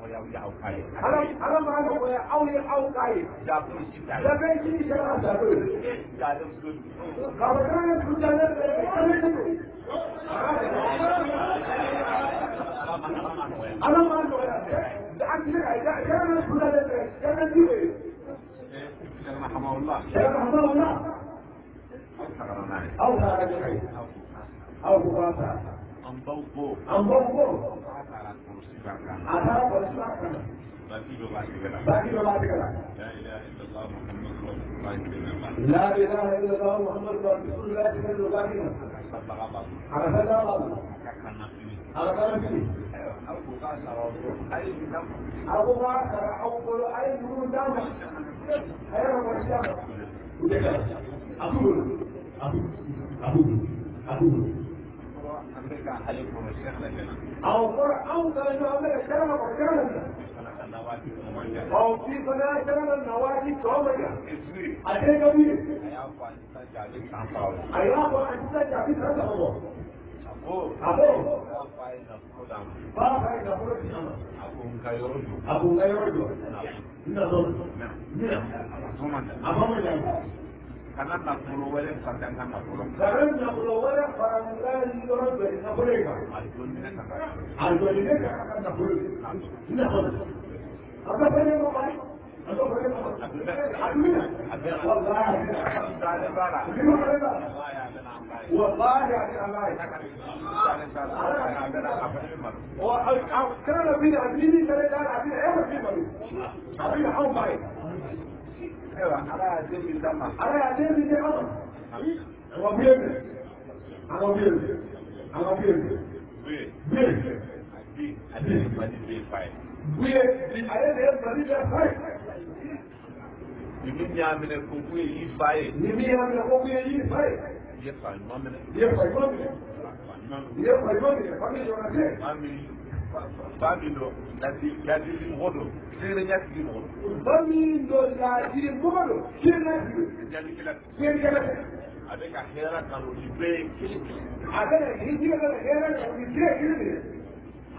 Ala Ala m'a nɔgɔya aw ye aw k'a ye. Dafɛn si ni sariya dafɛ. K'a fɔ k'an ye su dalen bɛ kɛmɛ. Ala m'a nɔgɔya dɛ. An tɛ se ka sariya ni su dalen bɛ kɛmɛ di de. Sariya hamawula. Aw ka ala ye. Aw ko k'a sara. An baw ko. An baw ko. A taara kɔlɔsi b'a kan. Baki dɔ b'a tɛgɛ la. Baki dɔ b'a tɛgɛ la. La ilaha illallah Muhammadu Rasulullah La ilaha illallah Muhammadu Rasulullah sɛbɛn don baki na. Sabaga b'a bolo. A ka sadaga b'a bolo. A ka kan na fini. A ka kan fini. Aw ko k'a sara aw bolo. A ye nin d'a ma. A ko k'a sara aw bolo, a ye ninnu d'a ma. A yɛrɛ kɔlɔsi a ma. U tɛ kalan. A b'u bolo. A b'u a b'u bolo. A b'u bolo. An bɛ ka ale kɔrɔ sira la joona. Awɔ, kɔrɔ anw kalan ɲɔgɔn, an bɛ ka sira ma kɔrɔ sira la joona. Fana ka na waati tɔ man jan. Ɔ bi fana sira la na waati tɔ man jan. A tɛ ka wuli. A y'a fɔ a sisan cɛ a bɛ san saba bɔ. A y'a fɔ a sisan cɛ a bɛ san saba bɔ. A ko. A ko. K'a fa ye nafolo d'a ma. Fa fa ye nafolo di a ma. A ko n ka yɔrɔ jɔ. A ko n ka yɔrɔ jɔ. N na sɔn. N na. A sɔn man jan. A ma man jan. Kana nafolo wɛrɛ fara n ka nafolo kan. Kana nafolo wɛrɛ fara n ka yɔrɔ jɔ nafolo in kan. A jɔ ni ne ka A jɔ ni ne ka ka nafolo ye. N na sɔn. A bɛ fɛn ma mali. A bɛ fɛn ma mali. A bɛ na. A bɛ na. Walahi. Dalen b'a la. Ni ma fɛn b'a la. Walahi a bɛ na an b'a ye. Walahi a bɛ na an b'a ye. Dalen t'a la. A bɛ na a fana bɛ malo. Ɔ a sira la bi a ni min fɛnɛ da la a bɛ na e ma bi malo. A bɛ na anw b'a ye. Ayiwa Ala y'a den min d'a ma. Ala y'a den min di an ma. An ka buye minɛ. An ka buye minɛ. An ka buye minɛ. Buye. Buye. A bi ale ye Mali bɛɛ fa ye. Buye ale de ye Mali bɛɛ fa ye. Ni min y'a minɛ ko Buye y'i fa ye. Ni min y'a minɛ ko Buye y'i fa ye. I ye fa ɲuman minɛ. I ye fa ɲuman minɛ. Fa ɲuman I ye fa ɲuman minɛ. Fa min ɲɔgɔnna tɛ. Fa min fa min don ladili mɔgɔ don seereya tigi mɔgɔ don. Fa min don laadiri mɔgɔ don seereya tigi. Ɲanikɛla. Seerekɛla tɛ. A bɛ ka hɛrɛ kanu ni bɛɛ ye kelen kelen. A bɛ ka hinɛ ka hɛrɛ kanu ni bɛɛ ye kelen kelen.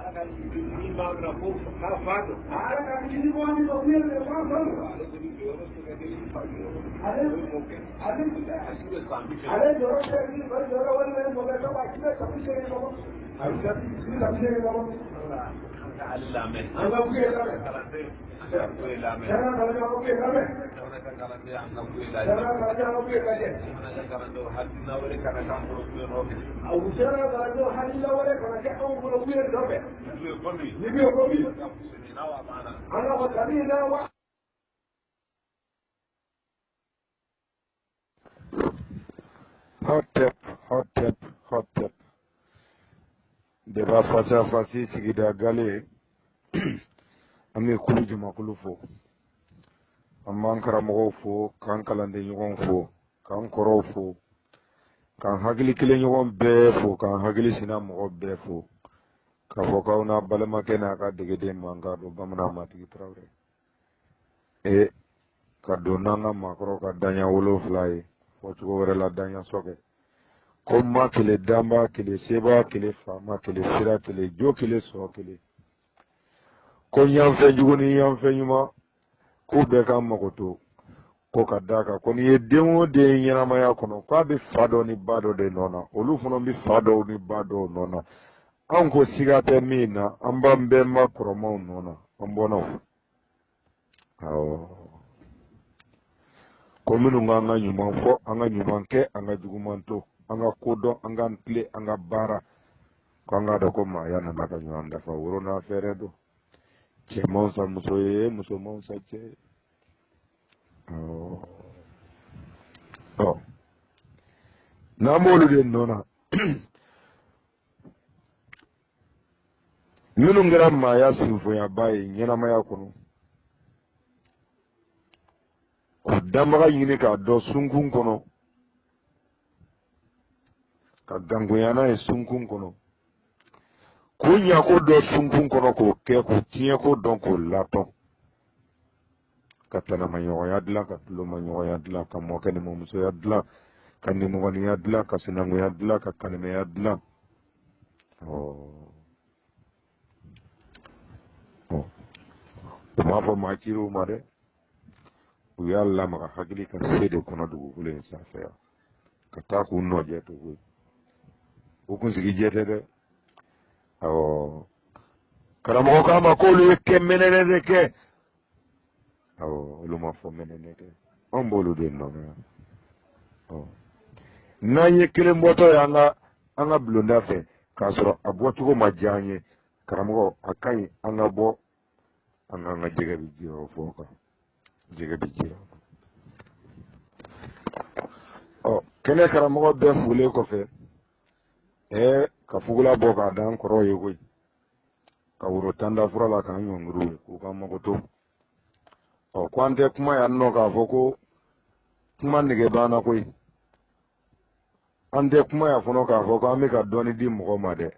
Ala ka ni maa min na ko k'a fa don. Ala ka kisi mɔgɔ min ma k'u ye minɛ k'a fa don. Ale de bɛ jɔyɔrɔ sɛgɛ ni fa jɔyɔrɔ. Ale mɔkɛ. Ale a si bɛ san 80. Ale jɔyɔrɔ tɛ ni fa jɔyɔrɔ walima i mɔkɛ dɔ a si bɛ san 80 bɔ. A bɛ san 80 bɔ. An ka ale lamɛn. An ka Buye lamɛn. Kalanden an ka Buye lamɛn. Sariya kalanden an ka Buye lamɛn. Jamana ka kalanden an ka Buye lajɛ. Sariya kalanden an ka Buye lajɛ. Jamana ka kalandenw hakilina wɛrɛ kana k'an bolo Buye nɔfɛ. Aw sariya kalandenw hakilina wɛrɛ kana kɛ anw bolo Buye nɔfɛ. Ni Buye ko min. Ni Buye ko min. N'a wa banna. An ka fɔ sami na wa. Hotep, hotep, hotep. Débat face à face sigida gale an bɛ kulu jamakulu fo, an b'an karamɔgɔw fo, k'an kalanden ɲɔgɔn fo, k'an kɔrɔw fo, k'an hakili kelen ɲɔgɔn bɛɛ fo, k'an hakili sina mɔgɔ bɛɛ fo, k'a fɔ k'aw n'a balimakɛ n'a ka degeden mankan don Bamanan Matigi Tarawele e ka don n'an ka maakɔrɔw ka daɲa 7 ye, fɔcogo wɛrɛ la daɲa sɔkɛ. Ko ma kelen danba kelen seba kelen faama kelen sira kelen jo kelen sɔ kelen, ko ɲanfɛn jugu ni ɲanfɛn ɲuman k'u bɛɛ ka mago to, ko ka d'a kan ko n'i ye den o den ɲɛnamaya kɔnɔ k'a bɛ fa dɔ ni ba dɔ de nɔ na, olu fana bɛ fa dɔw ni ba dɔw nɔ na. Anw ko siga tɛ min na, an b'an bɛnba kɔrɔmaw nɔ na, an bɔnnaw. Awɔ, ko minnu k'an ka ɲuman fɔ, an ka ɲuman kɛ, an ka juguman to, an ka ko dɔn, an k'an tilen, an ka baara, k'an k'a dɔn ko maaya nana ka ɲɔgɔn dafa, woro n'a fɛɛrɛ don. Cɛ man fisa muso ye, muso man fisa cɛ ye. Awɔ, ɔ n'an b'olu de nɔ na, minnu kɛra maaya sinfonyaba ye ɲɛnamaya kɔnɔ, k'u danbaga ɲini k'a dɔn sunkun kɔnɔ, ka gangoya n'a ye sunkun kɔnɔ, k'u ɲako dɔn sunkun kɔnɔ k'o kɛ, k'u tiɲɛko dɔn k'o latɔn, ka tanamaɲɔgɔnya dilan, ka tulomaɲɔgɔnya dilan, ka mɔkɛ ni mɔmusoya dilan, ka nimɔgɔninya dilan, ka sinankunya dilan, ka kanimɛya dilan. Ɔ U m'a fɔ maa cir'u ma dɛ, u y'a lamaga hakili ka se de kɔnɔ dugukolo in sanfɛ yan ka taa k'u nɔjɛ to koyi. U kunsigi jɛ tɛ dɛ. Awɔ, karamɔgɔ k'a ma k'olu ye kɛ mɛnɛnɛ de kɛ. Awɔ, olu ma fɔ mɛnɛnɛ kɛ, anw b'olu de nɔ na. Ɔ, n'an ye kelen bɔtɔ ye an ka an ka bulonda fɛ k'a sɔrɔ a bɔcogo ma diya an ye, karamɔgɔ, a ka ɲi an ka bɔ an k'an ka jɛgɛ bɛ ji yɔrɔ fɔ kan, jɛgɛ bɛ ji yɔrɔ. Ɔ, kɛnɛ karamɔgɔ bɛɛ folen kɔfɛ, ka fugula bɔ k'a d'an kɔrɔw ye koyi, ka woro tan da fura la k'an ɲɔngiri u ye k'u ka mago to. Ɔ, ko an tɛ kuma yan nɔ k'a fɔ ko kuma nege banna koyi. An tɛ kuma yan fɔlɔ k'a fɔ ko an bɛ ka dɔɔni di mɔgɔ ma dɛ,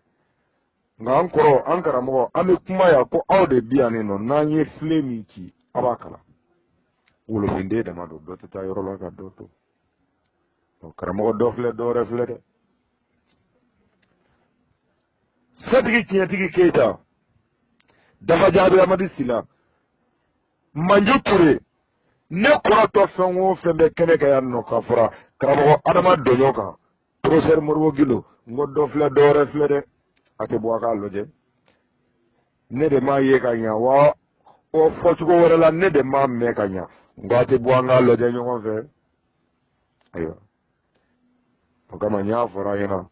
nka an kɔrɔ, an karamɔgɔ, an bɛ kuma yan ko aw de bi yan nin nɔ, n'an ye filen min ci aw b'a kalan. Wolofinden dama don, dɔ tɛ taa yɔrɔ la ka dɔ to. Ɔ, karamɔgɔ, dɔ filɛ, dɔ wɛrɛ filɛ dɛ. Setigi tiɲɛtigi Keyita, Dafa Jaabi Amadi Sila, Manju Ture, ne kɔrɔtɔ fɛn o fɛn bɛ kɛnɛ kan yan nɔ ka fara karamɔgɔ Adama Dɔɲɔ kan, professeur Modibo Gindo, n ko dɔ filɛ, dɔ wɛrɛ filɛ dɛ. A tɛ bɔ a k'a lajɛ. Ne de m'a ye ka ɲa wa, o fɔcogo wɛrɛ la ne de m'a mɛn ka ɲa, n ko a tɛ bɔ an k'a lajɛ ɲɔgɔn fɛ. Ayiwa, o kama n y'a fɔra a ɲɛna,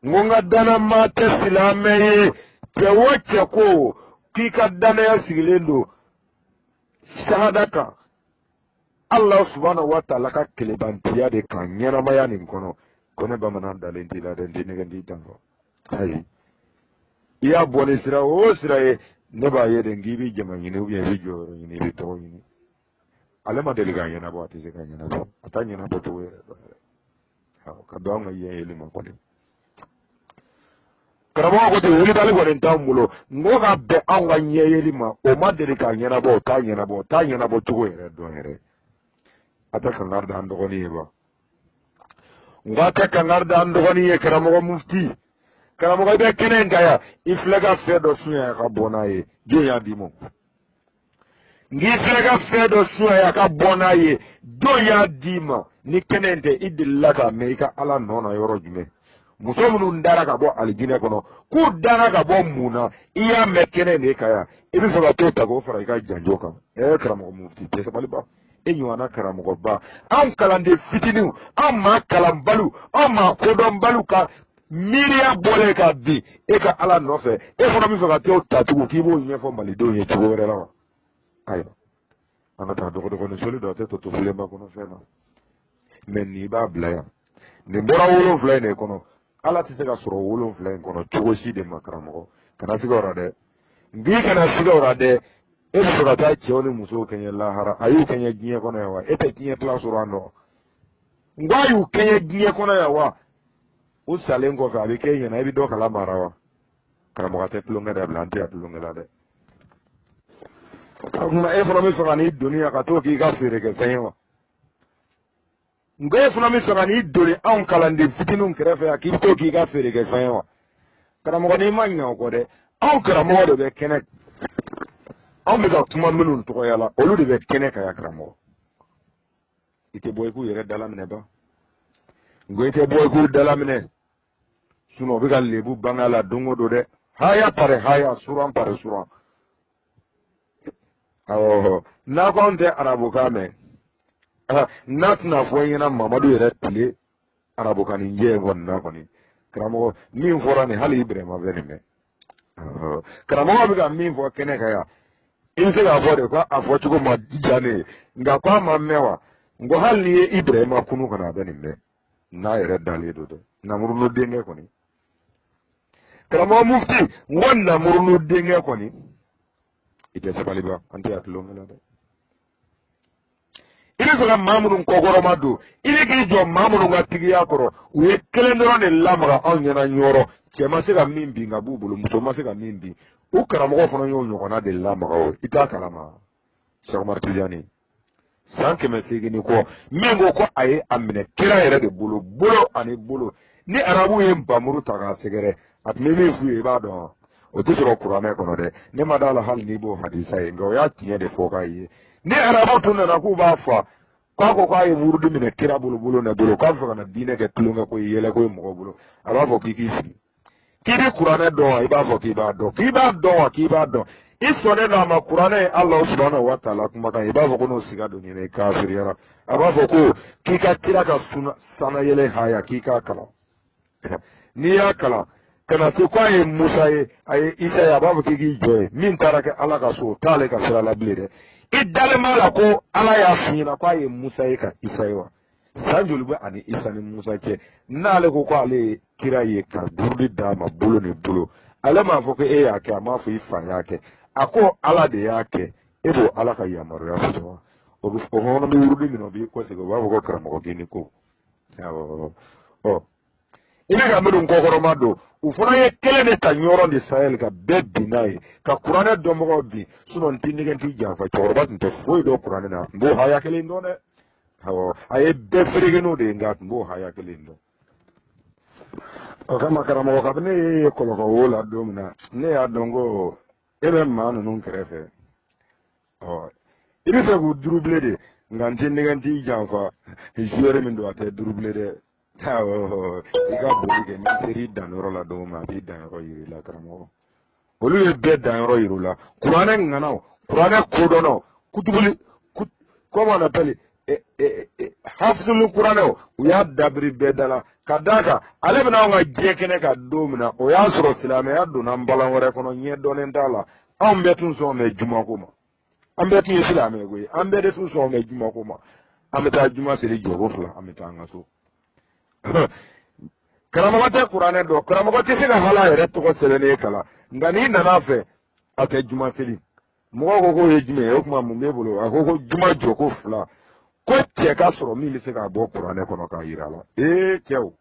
n ko n ka dannamaa tɛ silamɛ ye. Cɛ o cɛ ko k'i ka dannaya sigilen don sahada kan, Allah subhanahu wa ta'ala ka kelebantiya de kan ɲɛnamaya nin kɔnɔ, ko ne bamanan dalen t'i la dɛ, n t'i nɛgɛ, n t'i janfa. Ayi, i y'a bɔ ni sira o sira ye, ne b'a ye de k'i bɛ jama ɲini, ou bien i bɛ jɔyɔrɔ ɲini, i bɛ tɔgɔ ɲini. Ale ma deli k'a ɲɛnabɔ, a tɛ se k'a ɲɛnabɔ, a t'a ɲɛnabɔ cogo yɛrɛ dɔn yɛrɛ. Ka bɛn anw ka yen yeli ma kɔni, karamɔgɔ ko ten, wulibali kɔni t'anw bolo. N ko ka bɛn anw ka ɲɛ yeli ma, o ma deli k'a ɲɛnabɔ, o t'a ɲɛnabɔ, o t'a ɲɛnabɔ cogo yɛrɛ dɔn yɛrɛ. A tɛ kankari da an dɔgɔnin ye ba? N ko a tɛ kankari da an dɔgɔnin ye, karamɔgɔ mufti. Karamɔgɔ, i bɛ kɛnɛ in kan yan, i filɛ ka fɛn dɔ sunya ka bɔ n'a ye, jɔn y'a d'i ma? N k'i filɛ ka fɛn dɔ sunya ka bɔ n'a ye, jɔn y'a d'i ma? Ni kɛnɛ in tɛ, i delila k'a mɛn i ka Ala nɔ na yɔrɔ jumɛn? Muso minnu dara ka bɔ alijinɛ kɔnɔ, k'u dara ka bɔ mun na? I y'a mɛn kɛnɛ in de kan yan, i bɛ fɛ ka t'o ta k'o fara i ka janjo kan. Karamɔgɔ mufti, tɛ sabali ba, e ɲɔgɔnna karamɔgɔba, anw kalanden fitininw, anw maa kalanbaliw, anw maa kodɔnbaliw ka miiriya bɔlen ka bin e ka Ala nɔfɛ, e fana bɛ fɛ ka t'o ta tugun k'i b'o ɲɛfɔ malidenw ye cogo wɛrɛ la wa? Ayiwa, an ka taa dɔgɔdɔgɔnin soli dɔ, a tɛ to to filenba kɔnɔ fɛn na mɛ nin b'a bila yan. Nin bɔra 7 in de kɔnɔ. Ala tɛ se ka sɔrɔ 7 in kɔnɔ cogo si de ma. Karamɔgɔ, kana siga o la dɛ. N k'i kana siga o la dɛ. E bɛ fɛ ka taa cɛw ni musow kɛɲɛ lahara, a y'u kɛɲɛ diɲɛ kɔnɔ yan wa? E tɛ diɲɛ tila sɔrɔ an dɔn. N ko a y'u kɛɲɛ diɲɛ kɔnɔ yan wa? U salen kɔfɛ a bɛ kɛ e ɲɛna, i bɛ dɔ kala mara wa? Karamɔgɔ, a tɛ tulonkɛ dabila, an tɛ yan tulonkɛ la dɛ. O tuma e fana bɛ fɛ ka n'i doni yan ka t'o k'i ka feerekɛfɛn ye wa? N ko e fana bɛ fɛ ka n'i doni anw kalanden fitininw kɛrɛfɛ yan k'i bɛ t'o k'i ka feerekɛfɛn ye wa? Karamɔgɔ, n'i ma ɲinɛ o kɔ dɛ, anw karamɔgɔ de bɛ kɛnɛ, anw bɛ ka kuma minnu tɔgɔya la, olu de bɛ kɛnɛ kan yan. Karamɔgɔ, i tɛ bɔ i k'u yɛrɛ dalaminɛ ba. N ko i tɛ bɔ i k'u dalaminɛ, sinɔn u bɛ ka lebu bange a la don o don dɛ. Haya pare haya, suran pare suran. Awɔ, n'a ko anw tɛ arabukan mɛn, n'a tɛna fɔ i ɲɛna Mamadu yɛrɛ tile arabukan nin jɛ in kɔni na kɔni, karamɔgɔ, min fɔra nin, hali Ibrahima bɛ nin mɛn. Karamɔgɔ bɛ ka min fɔ kɛnɛ kan yan, i bɛ se k'a fɔ de ko a fɔ cogo ma diya ne ye, nka ko a ma mɛn wa? N ko hali n'i ye Ibrahima kunu ka na, a bɛ nin mɛn n'a yɛrɛ dalen don dɛ. Namurunu denkɛ kɔni, karamɔgɔ mufti, n ko namurunu denkɛ kɔni, i tɛ sabali ba, an tɛ yan tulonkɛ la dɛ. I bɛ fɛ ka maa minnu kɔkɔrɔma don, i bɛ k'i jɔ maa minnu ka tigiya kɔrɔ, u ye kelen dɔrɔn de lamaga anw ɲɛna ɲɔrɔ, cɛ ma se ka min bin ka b'u bolo, muso ma se ka min bin, u karamɔgɔ fana y'o ɲɔgɔnna de lamaga. O i t'a kalama, Sɛki Umaru Tijani, san 800 ni kɔ, min ko ko a ye a minɛ kira yɛrɛ de bolo, bolo ani bolo. Ni arabu ye npanmuru ta k'a sɛgɛrɛ, a tun bɛ min f'u ye, i b'a dɔn. O tɛ sɔrɔ kuranɛ kɔnɔ dɛ. Ne ma d'a la hali n'i b'o hadisa ye, nka o y'a tiɲɛ de fɔ k'a ye. Ni arabu tun nana k'u b'a fa k'a ko k'a ye wurudi minɛ kira bolo bolo na bolo, k'a bɛ fɛ ka na diinɛ kɛ tulonkɛ ko ye, yɛlɛ ko ye mɔgɔw bolo, a b'a fɔ k'i k'i sigi, k'i bɛ kuranɛ dɔn wa? I b'a fɔ k'i b'a dɔn. K'i b'a dɔn wa? K'i b'a dɔn. I sɔnnen don a ma kuranɛ ye Alahu subahana wa taala kumakan ye? I b'a fɔ ko n'o siga don ɲinɛ, i kafiriyara. A b'a fɔ ko k'i ka kira ka sanayɛlɛ haya, k'i k'a kalan. N'i y'a kalan ka na se ko a ye Musa ye, a ye Isa ye, a b'a fɔ k'i k'i jɔ yen. Min taara kɛ Ala ka so, o t'ale ka sira la bilen dɛ. I dalen b'a la ko Ala y'a f'i ɲɛna ko a ye Musa ye ka Isa ye wa? San joli bɛ ani Isa ni Musa cɛ? N'ale ko ko ale ye kira ye ka burudi d'a ma bolo ni bolo, ale m'a fɔ ko e y'a kɛ, a m'a fɔ i fa y'a kɛ, a ko Ala de y'a kɛ. E b'o Ala ka yamaruya sɔrɔ wa? O bɛ o fana bɛ wurudi minɛ, o b'i kɔsegin, o b'a fɔ ko karamɔgɔ k'i ni ko. Awɔ, ɔ i bɛ ka minnu kɔkɔrɔma don, u fana ye kelen de ta Ɲɔrɔ de Sahel ka bɛɛ bin n'a ye, ka kuranɛ dɔnbagaw bin. Sinɔn n t'i nɛgɛ, n t'i janfa, cɛkɔrɔba tun tɛ foyi dɔn kuranɛ na, a tun b'o haya kelen dɔn dɛ. Awɔ, a ye bɛɛ fereke n'o de ye, nka a tun b'o haya kelen dɔn. O kama karamɔgɔ, kabini ne ye kɔlɔkɔ wo la don min na, ne y'a dɔn ko e bɛ maa ninnu kɛrɛfɛ. Ɔ i bɛ fɛ k'u durubile de, nka n t'i nɛgɛ, n t'i janfa, joueur min don, a tɛ durubile dɛ. Awɔ, i ka boli kɛ, n'i ser'i danyɔrɔ la don min, a b'i danyɔrɔ yir'i la. Karamɔgɔ, olu ye bɛɛ danyɔrɔ yir'u la. Kuranɛ ŋanaw, kuranɛ kodɔnnaw, kutubuli, comment on appelle, hafizulu kuranɛw, u y'a dabiri bɛɛ da la. Ka d'a kan ale bɛna anw ka diɲɛ kɛnɛ kan don min na, o y'a sɔrɔ silamɛya donna balan wɛrɛ kɔnɔ, ɲɛ dɔnnen t'a la. Anw bɛɛ tun sɔn bɛ jumako ma, an bɛɛ tun ye silamɛ koyi, an bɛɛ de tun sɔn bɛ jumako ma. An bɛ taa juma seli jɔko fila, an bɛ taa an ka so. Karamɔgɔ tɛ kuranɛ dɔn, karamɔgɔ tɛ se ka hali a yɛrɛ tɔgɔ sɛbɛnnen kalan, nka n'i nana a fɛ, a tɛ juma seli. Mɔgɔw ko k'o ye jumɛn ye? O tuma mun b'e bolo? A ko ko juma jɔko fila, ko cɛ ka sɔrɔ min bɛ se k'a bɔ kuranɛ kɔnɔ k'a yira a la. Ee cɛw,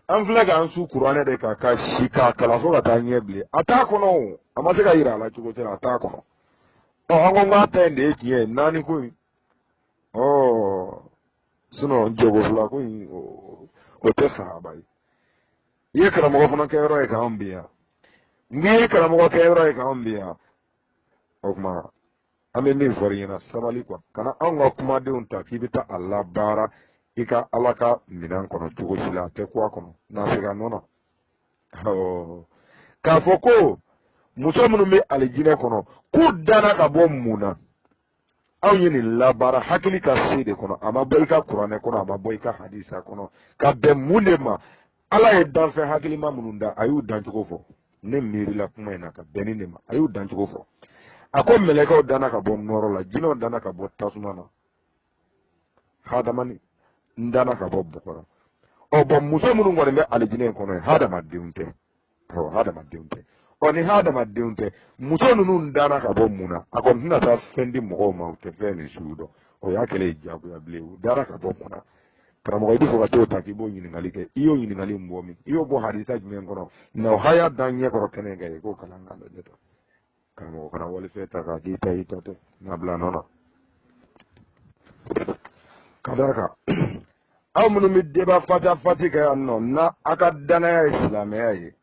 an filɛ k'an su kuranɛ de kan ka si k'a kalan fo ka taa ɲɛ bilen, a t'a kɔnɔ o, a ma se ka yira a la cogo si la, a t'a kɔnɔ. Ɔ an ko k'a ta in de ye tiɲɛ ye, naani ko in, ɔ sinɔn jɔko fila ko in, o tɛ sahaba ye. I ye karamɔgɔ fana kɛ yɔrɔ ye k'anw bi yan, n'i ye karamɔgɔ kɛ yɔrɔ ye k'anw bi yan, o tuma an bɛ min fɔ i ɲɛna, sabali kuwa, kana anw ka kumadenw ta k'i bɛ taa a labaara i ka Ala ka minɛn kɔnɔ cogo si la, a tɛ ko a kɔnɔ n'a ka nɔ na. Awɔ, k'a fɔ ko muso minnu bɛ alijinɛ kɔnɔ, k'u danna ka bɔ mun na? Anw ye nin labaara hakili ka se de kɔnɔ, a ma bɔ i ka kuranɛ kɔnɔ, a ma bɔ i ka hadisa kɔnɔ. Ka bɛn mun de ma? Ala ye danfɛn hakilima minnu da, a y'u dancogo fɔ. Ne miirila kuma in na ka bɛn nin de ma. A y'u dancogo fɔ, a ko mɛlɛkɛw danna ka bɔ nɔɔrɔ la, jinɛw danna ka bɔ tasuma na, hadamaden danna ka bɔ bɔgɔ la. Ɔ bɔn, muso minnu kɔni bɛ alijinɛ in kɔnɔ ye, hadamadenw tɛ. Awɔ, hadamadenw tɛ. Ɔ ni hadamadenw tɛ, muso ninnu danna ka bɔ mun na? A kɔni tɛna taa fɛn di mɔgɔw ma u tɛ fɛn min sugu dɔn. O y'a kɛlen ye diyagoya bilen. U dara ka bɔ mun na? Karamɔgɔ, i bɛ fɛ ka t'o ta k'i b'o ɲininkali kɛ, i y'o ɲininkali in bɔ min? I y'o bɔ hadisa jumɛn kɔnɔ? Na o haya dan ɲɛ kɔrɔ kɛnɛ kan, i k'o kalan k'a lajɛ tan. Karamɔgɔ, kana walifɛn ta k'a k'i ta, i ta tɛ n'a bila nɔ na. Ka d'a kan aw minnu bɛ débat face à face kɛ yan nɔ, n'a aw ka danaya ye silamɛya ye,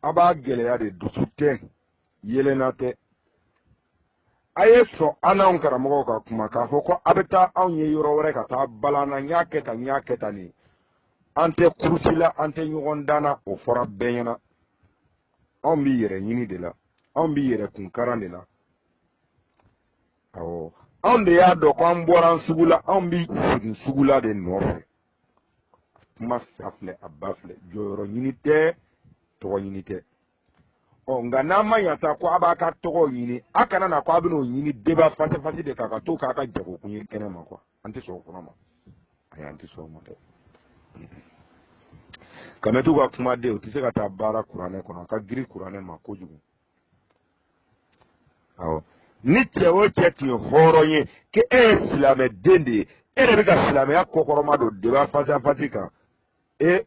a b'a gɛlɛya de. Dusu tɛ, yelenna tɛ. A ye sɔn an n'anw karamɔgɔw ka kuma k'a fɔ ko a bɛ taa anw ye yɔrɔ wɛrɛ ka taa balan na, n y'a kɛ tan, n y'a kɛ tan, nin an tɛ kurusi la, an tɛ ɲɔgɔn dan na. O fɔra bɛɛ ɲɛna. Anw bɛ yɛrɛ ɲini de la, anw bɛ yɛrɛ kunkaran de la. Awɔ, anw de y'a dɔn ko an bɔra an sugu la, anw bɛ segin sugu la de nɔfɛ. Kuma fa filɛ, a ba filɛ, jɔyɔrɔ ɲini tɛ, tɔgɔ ɲini tɛ. Ɔ nka n'a ma ɲa sa ko a b'a ka tɔgɔ ɲini, a kana na ko a bɛn'o ɲini débat face à face de kan ka to k'a ka jagokun ye kɛnɛ ma kuwa. An tɛ sɔn o fana ma. Ayi, an tɛ sɔn o ma dɛ. Kamɛtiw ka kumaden, u tɛ se ka taa baara kuranɛ kɔnɔ, a ka girin kuranɛ ma kojugu. Awɔ, ni cɛ o cɛ tun ye hɔrɔn ye k'e ye silamɛden de ye, e de bɛ ka silamɛya kɔkɔrɔma don débat face à face kan. E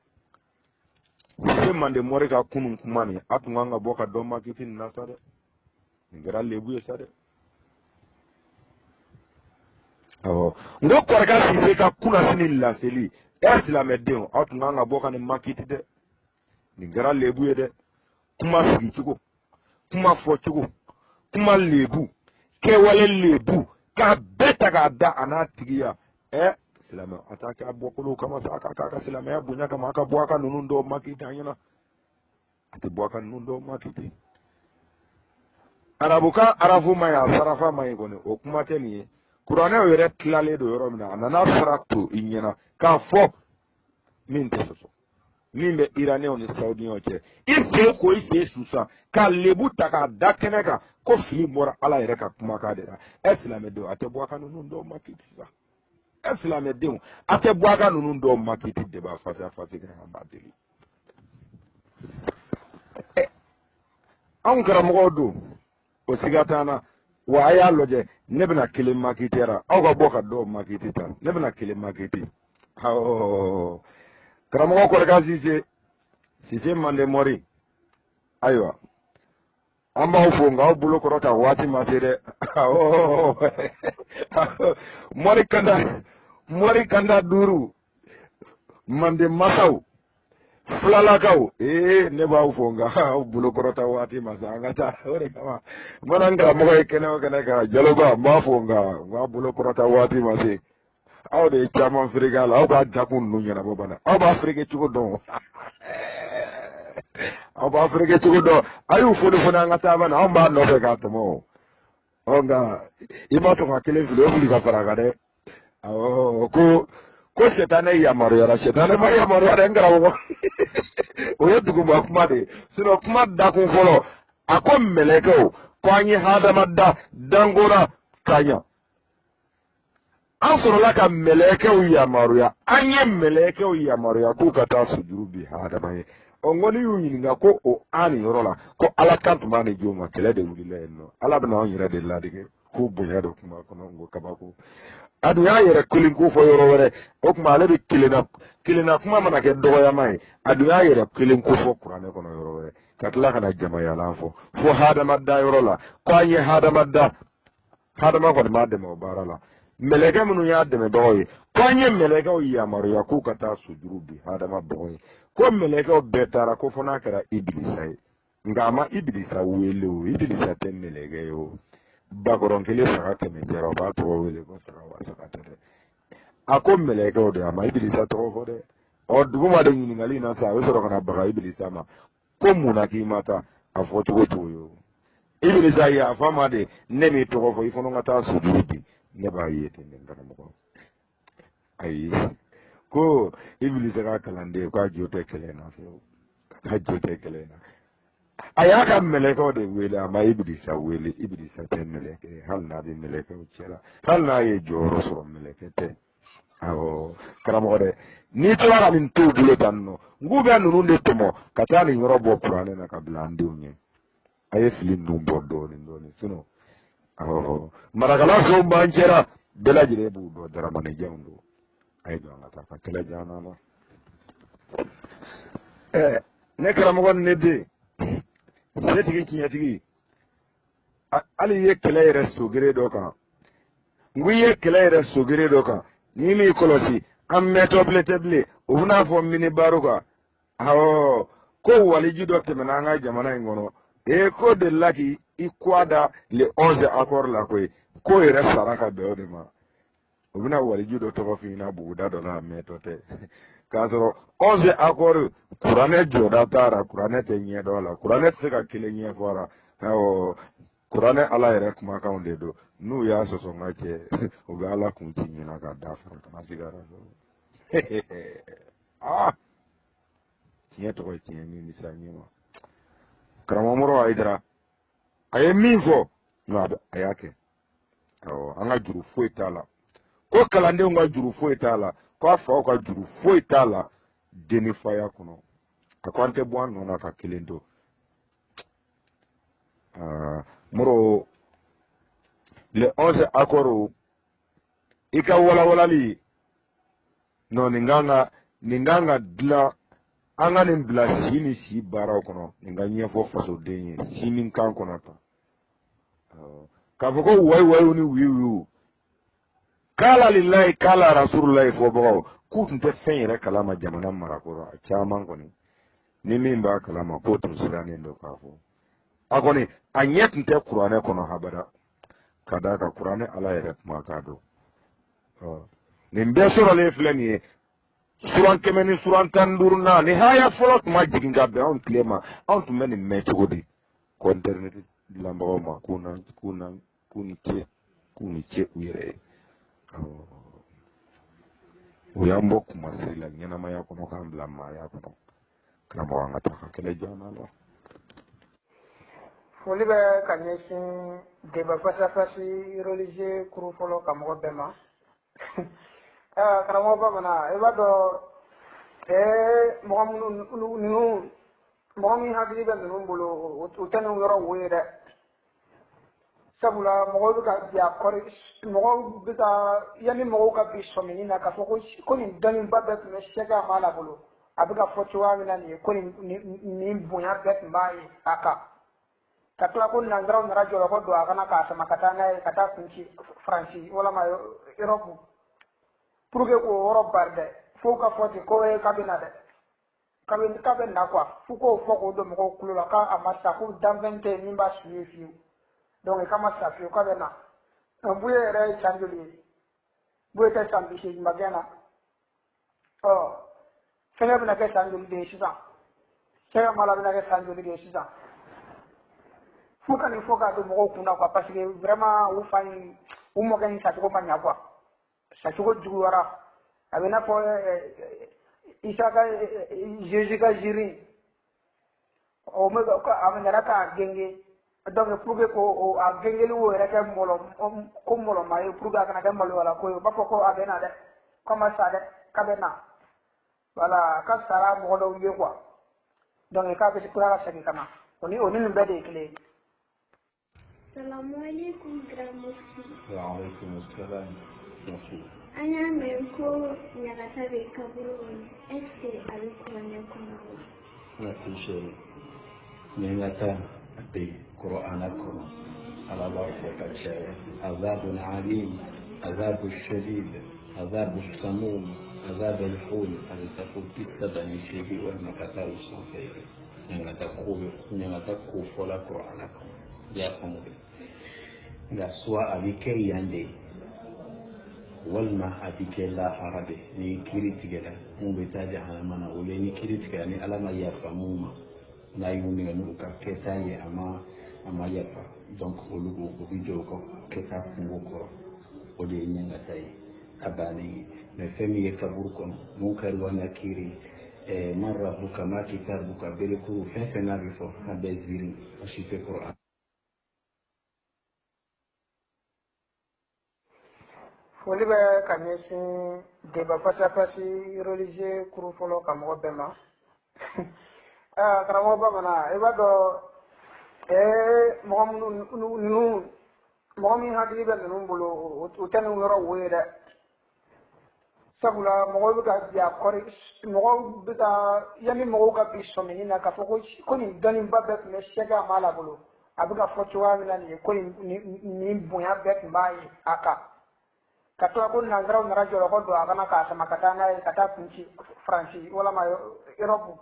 Sise Mande Mɔri ka kunun kuma nin, a tun kan ka bɔ ka dɔ makiti nin na sa dɛ. Nin kɛra lebu ye sa dɛ. Awɔ, n ko Kɔrika Sise ka kunnasini laseli, e silamɛdenw, aw tun kan ka bɔ ka nin makiti dɛ. Nin kɛra lebu ye dɛ. Kuma sigicogo, kuma fɔcogo, kuma lebu, kɛwale lebu, k'a bɛɛ ta k'a da a n'a tigiya. Ɛ silamɛ, a t'a kɛ a bɔkolow kama sa, a k'a k'a ka silamɛya bonya kama, a ka bɔ a ka ninnu dɔw makiti an ɲɛna. A tɛ bɔ a ka ninnu dɔw makiti. Arabukan arafu ma ɲi, a sarafa ma ɲi kɔni, o kuma tɛ nin ye. Kuranɛw yɛrɛ tilalen don yɔrɔ min na, a nana fara to i ɲɛna k'a fɔ min tɛ sɔsɔ, min bɛ iraniyɛnw ni saudiyɛnw cɛ. I sen ko i sen susan ka lebu ta k'a da kɛnɛ kan ko fili bɔra Ala yɛrɛ ka kumakan de la. Ɛ silamɛdenw, a tɛ bɔ a ka ninnu dɔw makiti sa. Ɛ silamɛdenw, a tɛ bɔ a ka ninnu dɔw makiti de b'a fasa fasi kan, an b'a deli. Anw karamɔgɔw don, o siga t'an na. Wa a y'a lajɛ, ne bɛna kelen makiti ra, aw ka bɔ ka dɔw makiti ta, ne bɛna kelen makiti. Awɔ, karamɔgɔ Kɔrika Sise, Sise Mande Mɔri, ayiwa an b'aw fo, nka aw bolo kɔrɔta waati ma se dɛ. Awɔ, Mɔri kanda, Mɔri kanda duuru, Mande masaw, filalakaw, ee ne b'aw fo, nka aw bolo kɔrɔta waati ma se, an ka taa. O de kama n mana n karamɔgɔ ye kɛnɛ o kɛnɛ kan, Jaloba, n b'a fo, nka n k'a bolo kɔrɔta waati ma se. Aw de ye caman fereke a la, aw b'a dakun ninnu ɲɛnabɔ bana, aw b'a fereke cogo dɔn, aw b'a fereke cogo dɔn. A y'u foni foni, an ka taa bana, anw b'a nɔfɛ k'a tɔmɔ o. Ɔ nka i ma sɔn ka kelen fili, o fili ka fara a kan dɛ. Awɔ, ko sɛtanɛ yamaruyara, sɛtanɛ ma yamaruya dɛ n karamɔgɔ. O ye duguma kuma de ye, sinon kuma dakun fɔlɔ, a ko mɛlɛkɛw ko an ye hadama da dankora ka ɲa, an sɔrɔla ka mɛlɛkɛw yamaruya, an ye mɛlɛkɛw yamaruya k'u ka taa sujuru bi hadama ye. Ɔ n ko n'i y'u ɲininka ko o an nin yɔrɔ la ko Ala kan tun b'a ni jɔn ma, kɛlɛ de wulila yen nɔ. Ala bɛna anw yɛrɛ de ladege k'u bonya don kuma kɔnɔ. N ko kabako, a dun y'a yɛrɛ kelen ko fɔ yɔrɔ wɛrɛ, o tuma ale bɛ kelenna kelenna kuma mana kɛ dɔgɔyama ye, a dun y'a yɛrɛ kelen ko fɔ kuranɛ kɔnɔ yɔrɔ wɛrɛ, ka tila ka na jamayalan fɔ fo hadama da yɔrɔ la ko an ye hadama da, hadama kɔni b'a dɛmɛ o baara la, mɛlɛkɛ minnu y'a dɛmɛbagaw ye, ko an ye mɛlɛkɛw yamaruya k'u ka taa sujuru bi hadama bɔgɔ ye, ko mɛlɛkɛw bɛɛ taara ko fo n'a kɛra Ibilisa ye. Nka a ma Ibilisa wele o, Ibilisa tɛ mɛlɛkɛ ye o. Bakɔrɔn kelen saga kɛmɛ jɛra, o b'a tɔgɔ wele ko saga wa saga tɛ dɛ. A ko mɛlɛkɛw de, a ma Ibilisa tɔgɔ fɔ dɛ. Ɔ duguma de ɲininkali in na sa, a bɛ sɔrɔ ka na baga Ibilisa ma ko mun na k'i ma taa, a fɔ cogo t'o ye o. Ibilisa yafa ma de, ne m'i tɔgɔ fɔ, i fana ka taa sujuru bi, ne b'a ye ten de n karamɔgɔ. Ayi, ko Ibilisa ka kalanden k'a jo tɛ kɛlɛ na fiyewu, k'a jo tɛ kɛlɛ na. A y'a ka mɛlɛkɛw de wele, a ma Ibilisa wele. Ibilisa tɛ mɛlɛkɛ ye, hali n'a bɛ mɛlɛkɛw cɛla, hali n'a ye jɔyɔrɔ sɔrɔ, mɛlɛkɛ tɛ. Awɔ karamɔgɔ dɛ, n'i tora ka nin t'u bolo tan nɔ, n k'u bɛ ninnu de tɔmɔ ka taa nin yɔrɔ bɔ kuranɛ na ka bila an denw ɲɛ. A ye fili ninnu bɔ dɔɔnin dɔɔnin, sinon awɔ marakala fɛnw b'an cɛra, bɛɛ lajɛlen b'u dɔn, daramanijanw don. A ye don an ka taa ka kɛlɛ jan na. Ɛ ne karamɔgɔ ni ne den setigi tiɲɛtigi, hali i ye kɛlɛ yɛrɛ sogere dɔ kan, n ko i ye kɛlɛ yɛrɛ sogere dɔ kan, n'i m'i kɔlɔsi, an mɛtɔ bilen tɛ bilen, o bɛna fɔ minibaro kan. Awɔ, ko waliju dɔ tɛmɛna an ka jamana in kɔnɔ, ee ko delila k'i kɔ da le 11 accord la koyi, k'o yɛrɛ sara ka bɛn o de ma. O bɛna waliju dɔ tɔgɔ f'i ɲɛna buguda dɔ la, a mɛtɔ tɛ, k'a sɔrɔ 11 accord kuranɛ jɔda t'a la, kuranɛ tɛ ɲɛ dɔ la, kuranɛ tɛ se ka kelen ɲɛfɔ a la. Awɔ, kuranɛ Ala yɛrɛ kumakanw de don, n'u y'a sɔsɔ n ka cɛ, u bɛ Ala kun ci ɲɛna ka da fara, kana siga. Ah, tiɲɛ tɔgɔ ye tiɲɛ min bɛ se a ɲɛ ma. Karamɔgɔ Mɔrɔ Hayidara a ye min fɔ, nka a y'a kɛ. Awɔ, an ka juru foyi t'a la, ko kalandenw ka juru foyi t'a la, ko a faw ka juru foyi t'a la denifaya kɔnɔ. A ko an tɛ bɔ an nɔ na ka kelen to. Mɔrɔ le 11 accord i ka walawalali non, nin kan ka dilan, an ka nin bila si ni si baaraw kɔnɔ, nin ka ɲɛfɔ fasoden ye sini kan kɔnɔ tan, k'a fɔ ko wayi wayiw ni wiyu wiyu k'ala lilayi k'ala rasululayi fɔbagaw k'u tun tɛ fɛn yɛrɛ kalama jamana marakɔrɔ a caman kɔni. Ni min b'a kalama k'o tun sirannen don k'a fɔ a kɔni a ɲɛ tun tɛ kuranɛ kɔnɔ habada, ka d'a kan kuranɛ Ala yɛrɛ kumakan don. Nin bɛɛ sɔrɔlen filɛ nin ye suran 100 ni suran 15nan ni haya fɔlɔ tun ma jigin ka bɛn anw tile ma, anw tun bɛ nin mɛn cogo di? Ko intɛrinɛti dilanbagaw ma k'u na k'u na k'u ni ce, k'u ni ce u yɛrɛ ye. U y'an bɔ kumasiri la ɲɛnamaya kɔnɔ k'an bila maaya kɔnɔ. Karamɔgɔ, an ka taa ka kɛlɛ joona la. Foli bɛ ka ɲɛsin débat face à face religieux kuru fɔlɔ ka mɔgɔ bɛɛ ma. Karamɔgɔ Bamanan, i b'a dɔn mɔgɔ minnu ninnu, mɔgɔ min hakili bɛ ninnu bolo, o tɛ nin yɔrɔ wo ye dɛ. Sabula mɔgɔw bɛ ka bi a kɔri, mɔgɔw bɛ ka yanni mɔgɔw ka bi sɔmini na k'a fɔ ko nin dɔnniba bɛɛ tun bɛ sɛgɛ a ma la bolo, a bɛ ka fɔ cogoya min na nin ye, ko nin bonya bɛɛ tun b'a ye a kan, ka tila ko nanzaraw nana jɔlɔkɔ don a kana k'a sama ka taa n'a ye ka taa kun ci Faransi walama Erɔpu pour que k'o yɔrɔ bari dɛ. Fo ka fɔ ten ko k'a bɛ na dɛ, k'a bɛ na quoi, fo k'o fɔ k'o don mɔgɔw tulo la k'a ma sa, ko danfɛn tɛ yen min b'a su ye fiyewu, donc k'a ma sa fiyewu, k'a bɛ na. Buye yɛrɛ ye san joli ye? Buye tɛ san 80 ma gɛn na. Ɔ fɛngɛ bɛna kɛ san joli de ye sisan? Sɛgɛ mala bɛna kɛ san joli de ye sisan? Fo ka nin fɔ k'a don mɔgɔw kun na quoi, parce que vraiment u fa in, u mɔkɛ in sacogo ma ɲa quoi, sacogo juguyara. A bɛ n'a fɔ Isa ka Jésus ka jiri o a nana k'a genge, donc pour que ko a gengeli o yɛrɛ kɛ mɔlɔ ko mɔlɔma ye, pour que a kana kɛ maloyala ko ye, u b'a fɔ ko a bɛ na dɛ, k'a ma sa dɛ, k'a bɛ na. Voilà, ka sara mɔgɔ dɔw ye quoi, donc k'a bɛ tila ka segin ka na, o ni nin bɛɛ de ye kelen ye. Salamu alaikum, grand mufti. Wa alaikum salam. Merci. An y'a mɛn ko ɲagata bɛ kaburu kɔnɔ, est ce que a bɛ kuranɛ kɔnɔ wa? Merci chérie. Ɲangata a bɛ Kur'ana kɔnɔ. Ala b'a fɔ ka caya. Azabun alim, azabu shadid, azabu samum, azab al-hul, a bɛ taa fo 38 walima ka taa o sanfɛ yɛrɛ. Ɲangata ko bɛ ɲangata ko fɔla Kur'ana kɔnɔ. I y'a faamu dɛ. Nka soit a bɛ kɛ yan de, walima a bɛ kɛ lahara de, ni kiiri tigɛra mun bɛ taa jahanama na, o ye ni kiiri tigɛra ni Ala ma yafa mun ma, n'a y'u minɛ n'u ka kɛta ye, a ma yafa, donc olu o bɛ jɔ u ka kɛta kungo kɔrɔ, o de ye ɲangata ye a bannen ye. Mais fɛn min ye kaburu kɔnɔ, munkari wa nakiri, man rabbuka, ma kitabuka, berekuru, fɛn fɛn n'a bɛ fɔ, a bɛɛ ziiri, a si tɛ Kuran. Foli bɛ ka ɲɛsin débat face à face religieux kuru fɔlɔ ka mɔgɔ bɛɛ ma. Karamɔgɔ Bamanan, i b'a dɔn mɔgɔ minnu ninnu, mɔgɔ min hakili bɛ ninnu bolo, o tɛ nin yɔrɔ wo ye dɛ. Sabula mɔgɔw bɛ ka bi a kɔri, mɔgɔw bɛ ka yanni mɔgɔw ka bi sɔmini na k'a fɔ ko nin dɔnniba bɛɛ tun bɛ sɛgɛ a ma la bolo, a bɛ ka fɔ cogoya min na nin ye, ko nin bonya bɛɛ tun b'a ye a kan, ka tila ko nanzaraw nana jɔlɔkɔ don a kana k'a sama ka taa n'a ye ka taa kun ci Faransi walama Erɔpu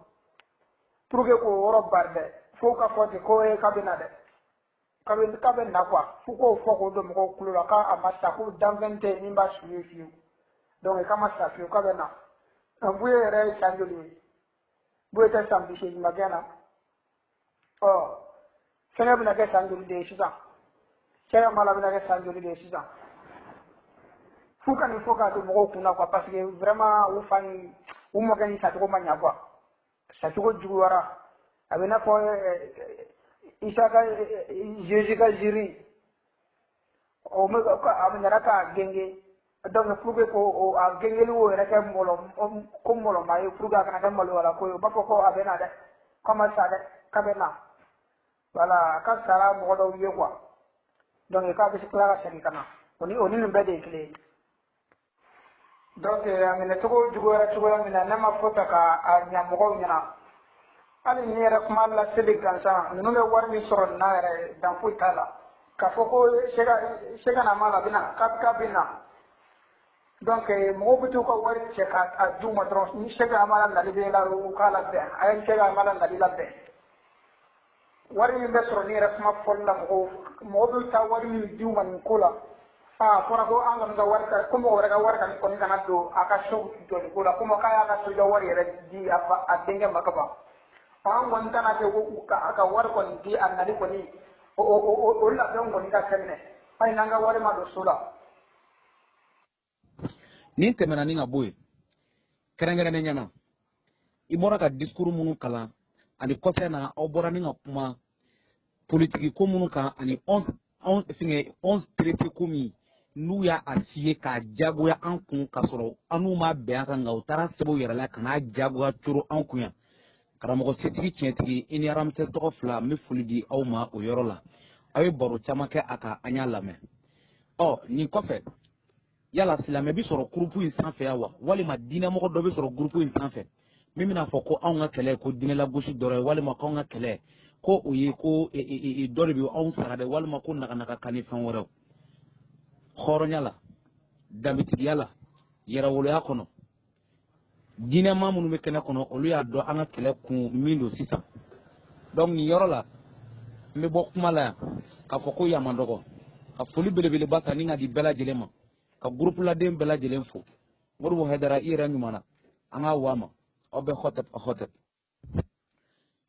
pour que k'o yɔrɔ bari dɛ. Fo ka fɔ ten ko k'a bɛ na dɛ, k'a bɛ na quoi, fo k'o fɔ k'o don mɔgɔw tulo la k'a ma sa, ko danfɛn tɛ yen min b'a su ye fiyewu, donc k'a ma sa fiyewu, k'a bɛ na. Buye yɛrɛ ye san joli ye? Buye tɛ san 80 ma gɛn na. Ɔ fɛngɛ bɛna kɛ san joli de ye sisan? Sɛgɛ mala bɛna kɛ san joli de ye sisan? Fo ka nin fɔ k'a don mɔgɔw kun na quoi, parce que vraiment u fa in, u mɔkɛ in sacogo ma ɲa quoi, sacogo juguyara. A bɛ n'a fɔ Isa ka Jésus ka jiri o a nana k'a genge, donc pour que ko a gengeli o yɛrɛ kɛ mɔlɔ ko mɔlɔma ye, pour que a kana kɛ maloyala ko ye, u b'a fɔ ko a bɛ na dɛ, k'a ma sa dɛ, k'a bɛ na. Voilà, ka sara mɔgɔ dɔw ye quoi, donc k'a bɛ tila ka segin ka na, o ni nin bɛɛ de ye kelen ye. Donc a minɛcogo juguyara cogoya min na, ne ma fɔ ta ka a ɲa mɔgɔw ɲɛna. Hali ni yɛrɛ kuma laseli gansan, ninnu bɛ wari min sɔrɔ nin na yɛrɛ, dan foyi t'a la. K'a fɔ ko sɛgɛ na ma la bɛna k'a bɛ na. Donc mɔgɔw bɛ t'u ka wari cɛ k'a d'u ma dɔrɔn, ni Sɛki Amara nali bɛ la, u k'a labɛn, a ye Sɛki Amara nali labɛn. Wari min bɛ sɔrɔ ni yɛrɛ kuma fɔli la, mɔgɔw bɛ taa wari min d'u ma nin ko la, a fɔra ko an kɔni ka wari ka, ko mɔgɔ wɛrɛ ka wari kɔni kana don a ka so jɔli ko la, komi k'a y'a ka sojɔ wari yɛrɛ di a fa a denkɛ ma ka ban. An kɔni tɛna kɛ ko a ka wari kɔni di a nali kɔni, o labɛnw kɔni ka kɛ minɛ, hali n'an ka wari ma don so la. Nin tɛmɛna ni ka bɔ yen, kɛrɛnkɛrɛnnenya na, i bɔra ka discours minnu kalan ani kɔfɛ na, aw bɔra ni ka kuma politiki ko minnu kan ani 11 fɛngɛ 11 traité ko min n'u y'a a f'i ye k'a jagoya an kun, k'a sɔrɔ an n'u ma bɛn a kan, nka u taara sɛbɛn u yɛrɛ la ka n'a jagoya coro an kun yan. Karamɔgɔ setigi tiɲɛtigi, i ni Ramsès tɔgɔ fila, n bɛ foli di aw ma o yɔrɔ la. Aw ye baro caman kɛ a kan, an y'a lamɛn. Ɔ nin kɔfɛ, yala silamɛ bɛ sɔrɔ groupe in sanfɛ yan wa, walima diinɛmɔgɔ dɔ bɛ sɔrɔ groupe in sanfɛ min bɛna fɔ ko anw ka kɛlɛ ko diinɛ lagosi dɔrɔn ye, walima k'anw ka kɛlɛ ko o ye ko dɔ de bɛ anw sara dɛ, walima ko naganaga kan ni fɛn wɛrɛw? Hɔrɔnya la, danbetigiya la, yɛrɛwoloya kɔnɔ, diinɛma minnu bɛ kɛnɛ kɔnɔ, olu y'a dɔn an ka kɛlɛ kun min don sisan. Donc nin yɔrɔ la, n bɛ bɔ kuma la yan k'a fɔ ko yama dɔgɔ ka foli belebeleba ta ni ka di bɛɛ lajɛlen ma, ka groupe laden bɛɛ lajɛlen fo. Modibo Hayidara, i yɛrɛ ɲuman na, an k'a wa ma aw bɛ hɔtɛp hɔtɛp.